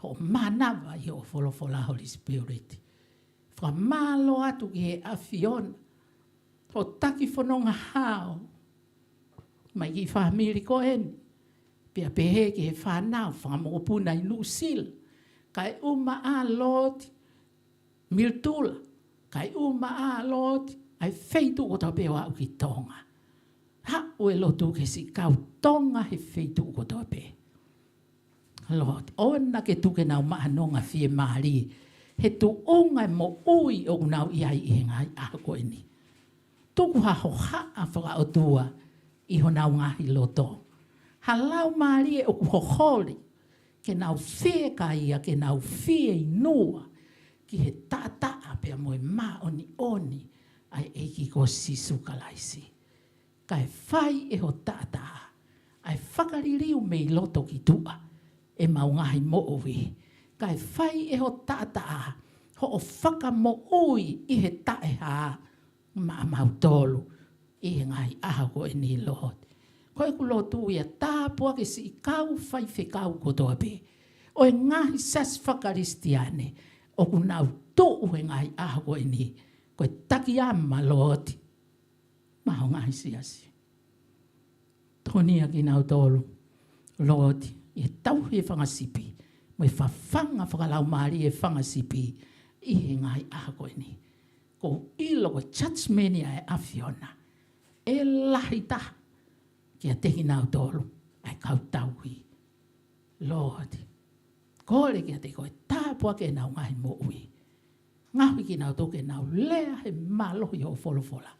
Hoʻo mānava ʻi hoʻo folofola, Holy Spirit. Fakamālō atu ki he ʻAfiona. Hoʻo taki fononga hao. Mai ki he fāmili ko eni. Pea pehē ki he fānau, fanga mokopuna ʻi Nuʻusila. Kae ʻumaʻā Lord, Militula, kae ʻumaʻā Lord, ʻa e feituʻu kotoa pē ʻo aʻu ki Tonga. Haʻu e lotu ki he siʻi kau Tonga he feituʻu kotoa pē. Lord, ʻoua naʻa ke tuku ke nau maʻanonga fiemālie he tuʻunga ʻo e moʻui ʻoku nau ʻi ai ʻi he ngaahi ʻaho ko eni. Tuku ha hohaʻa fakaʻotua ʻi honau ngaahi loto. Ha laumālie ʻoku hoholi, ke nau fiekaia, ke nau fieinua ki he taʻataʻa pea mo e māʻoniʻoni ʻa e ʻEiki ko Sīsū Kalaisi. Kae fai ʻe ho taʻataʻa ʻa e fakaliliu mei loto ki tuʻa ʻemau ngaahi moʻui. Kae fai ʻe ho taʻataʻa hoʻo fakamoʻui ʻi he taʻehā maʻamautolu ʻi he ngaahi ʻaho ko eni, Lord. Ko ʻeku lotu ia, tāpuakiʻi siʻi kau faifekau kotoa pē ʻo e ngaahi siasi fakakalisitiane ʻoku nau tuʻu he ngaahi ʻaho ko eni ko e takiama, Lord, maʻa ho ngaahi siasi. Tokoniʻi kinautolu, Lord, ʻi he tauhi e fanga sipi, mo e fafanga fakalaumālie e fanga sipi ʻi he ngaahi ʻaho ko eni. ʻOku ou ʻilo ko e judgment ia ʻa e ʻAfiona ʻe lahi taha kiate kinautolu ʻa e kau tauhi. Lord, kole kiate koe tāpuakiʻi ʻenau ngaahi moʻui. Ngaohi kinautolu ke nau lea he mālohi hoʻo folofola.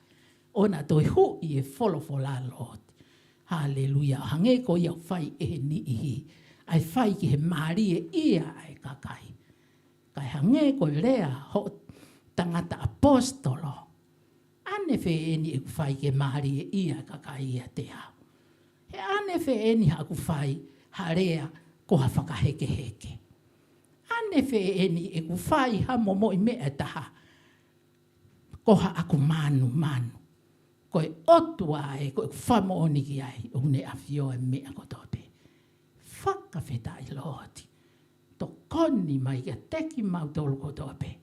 ʻOua naʻa toe huʻi e folofola, Lord. Haleluia. Hangē ko ia ʻoku fai ʻe he niʻihi, ʻa e fai ki he mālieʻia ʻa e kakai. Kae hangē ko e lea hoʻo tangata ʻaposetolo. ʻAnefē eni ʻeku fai ke mālieʻia e kakai ʻiate au? He ʻanefē eni haʻaku fai ha lea ko ha fakahekeheke? ʻAnefē eni ʻeku fai ha momoʻi meʻa ʻe taha ko haʻaku manumanu? Ko e ʻOtua ē, ko ʻeku fakamoʻoni ki ai, ʻoku ne ʻafioʻi e meʻa kotoa pē. Fakafetaʻi, Lord. Tokoni mai kiate kimautolu kotoa pē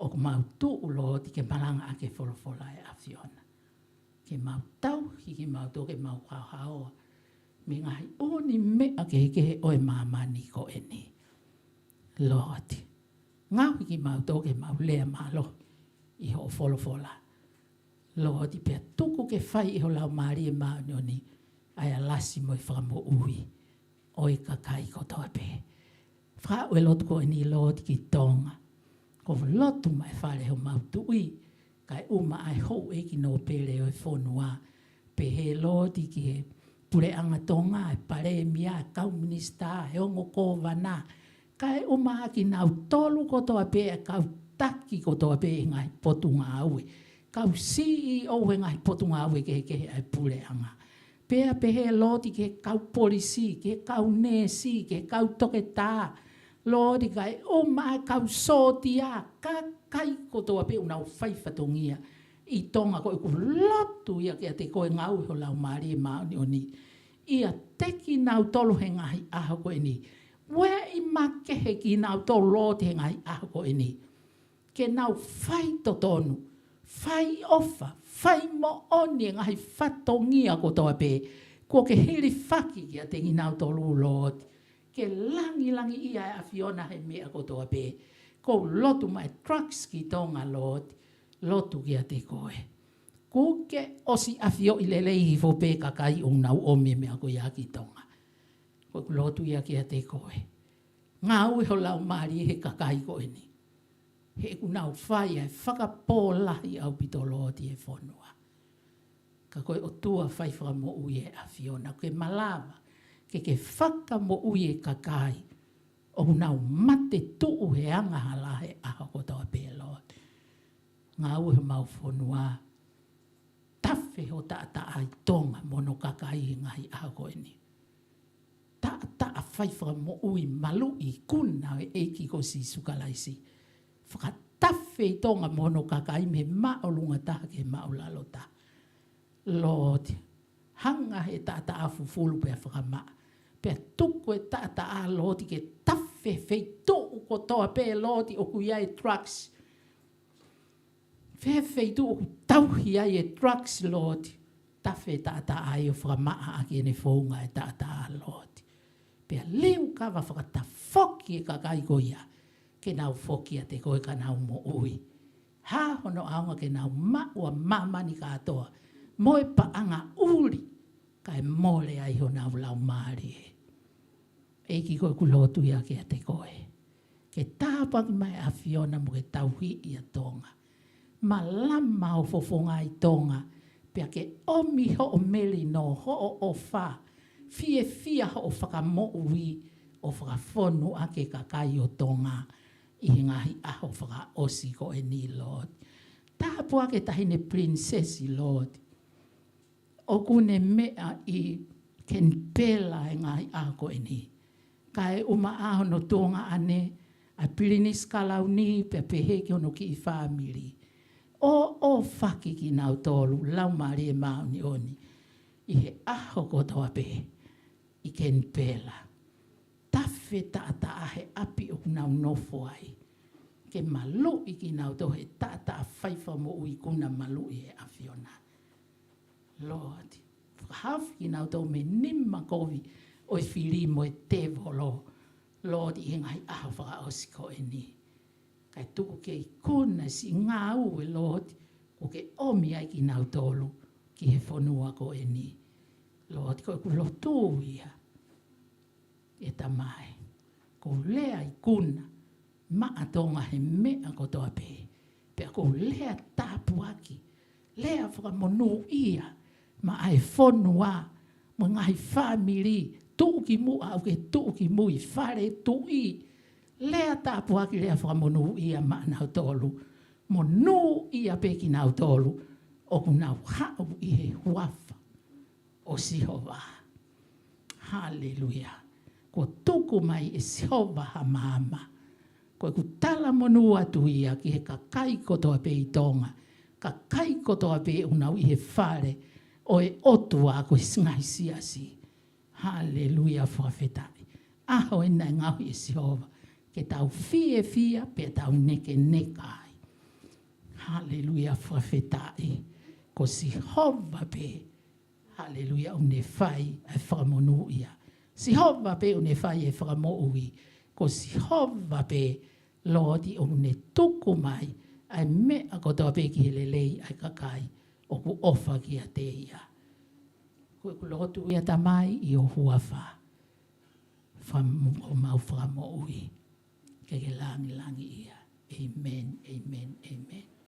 ʻoku mau tuʻu, Lord, ke malangaʻaki e folofola ʻa e ʻAfiona. Ke mau tauhi kimautolu, ke mau haohaoa mei he ngaahi ʻū meʻa kehekehe ʻo e māmani ko eni. Lord, ngaohi kimautolu ke mau lea mālohi ʻi hoʻo folofola. Lord, pea tuku ke fai ʻe ho Laumālie Māʻoniʻoni ʻa e ʻalasi mo e fakamoʻui ʻo e kakai kotoa pē. Fakaaʻu e lotu ko eni, Lord, ki Tonga. ʻOku ou lotu maʻa e fale homau tuʻi, kae ʻumaʻā e houʻeiki nōpele ʻo e fonua, Pehē Lord ki he Puleʻanga Tonga, e Palēmia, e kau minisitā, e ongo kōvana, kae ʻumaʻā kinautolu kotoa pē, e kau taki kotoa pē ʻi he ngaahi potungāue, kau C E O he ngaahi potungāue kehekehe ʻa e Puleʻanga. Pea pehē Lord ki he kau polisi, ki he kau neesi, ki he kau toketā, Lord, kae ʻumaʻā e kau sōtia, kakai kotoa pē ʻoku nau fai fatongia ʻi Tonga. Ko ʻeku lotu ia kiate koe, ngāue ho Laumālie Māʻoniʻoni ʻiate kinautolu he ngaahi ʻaho ko eni. Ueʻi makehe kinautolu Lord he ngaahi ʻaho ko eni, ke nau fai totonu, fai ʻofa, fai moʻoni e ngaahi fatongia kotoa pē kuo ke hilifaki kiate kinautolu Lord. Ke langilangiʻia e ʻAfiona he meʻa kotoa pē. Ko e lotu mai e drugs ki Tonga Lord, lotu kiate koe. Kuo ke ʻosi ʻafioʻi lelei hifo pē kakai ʻoku nau ʻomi e meʻa ko ia ki Tonga. Ko ʻeku lotu ia kiate koe, ngāue ho Laumālie he kakai ko eni, he ʻoku nau fai e fakapō lahi ʻaupito Lord ʻi he fonua. Ka ko e ʻOtua fai fakamoʻui e ʻAfiona, ke malava ke ke fakamoʻui e kakai ʻoku nau mate tuʻu he angahala he ʻaho kotoa pē Lord. Ngāue homau fonua, tafe ho taʻataʻa ʻi Tonga mo hono kakai he ngaahi ʻaho ko eni. Taʻataʻa fai fakamoʻui, maluʻi, ikuna ʻo e ʻEiki ko Sīsū Kalaisi. Fakatafe ʻi Tonga mo hono kakai mei he māʻolunga taha ki he māʻulalo taha Lord. Hanga he taʻataʻa fufulu pea fakamaʻa, pea tuku e taʻataʻa Lord ke tafe feituʻu kotoa pē Lord ʻoku ʻi ai e drugs. Fē feituʻu ʻoku tauhi ai e drugs Lord, tafe taʻataʻa ʻo fakamaʻa ʻaki ʻene founga e taʻataʻa Lord. Pea liukava fakatafoki e kakai ko ia ke nau foki kiate koe ka nau moʻui. Hā hono ʻaonga ke nau maʻu ʻa māmani kātoa mo e paʻanga ʻuli, kae mole ai honau laumālie. ʻEiki, ko ʻeku lotu ia kiate koe, ke tāpuaki mai ʻAfiona mo ke tauhi ʻa Tonga. Malama hoʻo fofonga ʻi Tonga, pea ke ʻomi hoʻo melino, hoʻo ʻofa, fiefia hoʻo fakamoʻui ʻo fakafonu ʻaki e kakai ʻo Tonga ʻi he ngaahi ʻaho fakaʻosi ko eni Lord. Tāpuaki e taʻahine pilinisesi Lord, ʻoku ne meʻa ʻi Kenipela he ngaahi ʻaho ko eni. Kae ʻumaʻā hono tuongaʻane ʻa Pilinisi Kalauni pea pehē ki hono kiʻi fāmili. ʻOfaki kinautolu Laumālie Māʻoniʻoni ʻi he ʻaho kotoa pē ʻi Kenipela. Tafe taʻataʻa he ʻapi ʻoku nau nofo ai, ke maluʻi kinautolu he taʻataʻa fai fakamoʻui, ikuna, maluʻi he ʻAfiona. Lord, fakahaofi kinautolu mei he nima kovi ʻo e fili mo e tēvolo, Lord, ʻi he ngaahi ʻaho fakaʻosi ko eni. Kae tuku ke ikuna siʻi ngāue Lord, kuo ke ʻomi ai kinautolu ki he fonua ko eni. Lord, ko ʻeku lotu ia, ʻe Tamai, ʻoku ou lea ikuna maʻa Tonga he meʻa kotoa pē. Pea ʻoku ou lea tāpuaki, lea fakamonūʻia maʻa e fonua mo e ngaahi fāmili, tuʻukimuʻa ʻoku ke tuʻukimui, fale tuʻi. Lea tāpuaki, lea fakamonūʻia maʻanautolu. Monūʻia pē kinautolu ʻoku nau haʻu ʻi he huafa ʻo Sihova. Haleluia. Kuo tuku mai ʻe Sihova ha maama. Ko ʻeku talamonū atu ia ki he kakai kotoa pē ʻi Tonga, kakai kotoa pē ʻoku nau ʻi he fale ʻo e ʻOtua ko e ngaahi siasi. Haleluia, fakafetaʻi. ʻAho eni naʻe ngaohi ʻe Sihova ke tau fiefia pea tau nekeneka ai. Haleluia, fakafetaʻi. Ko Sihova pē, haleluia, ʻoku ne fai e fakamonūʻia. Sihova pē ʻoku ne fai e fakamoʻui. Ko Sihova pē, Lord, ʻoku ne tuku mai ʻa e meʻa kotoa pē ki he lelei ʻa e kakai ʻoku ʻofa kiate ia. Ko ʻeku lotu ia Tamai ʻi ho huafa, fam-, homau Fakamoʻui, ke ke langilangiʻia. ʻĒmeni, ʻēmeni, ʻēmeni.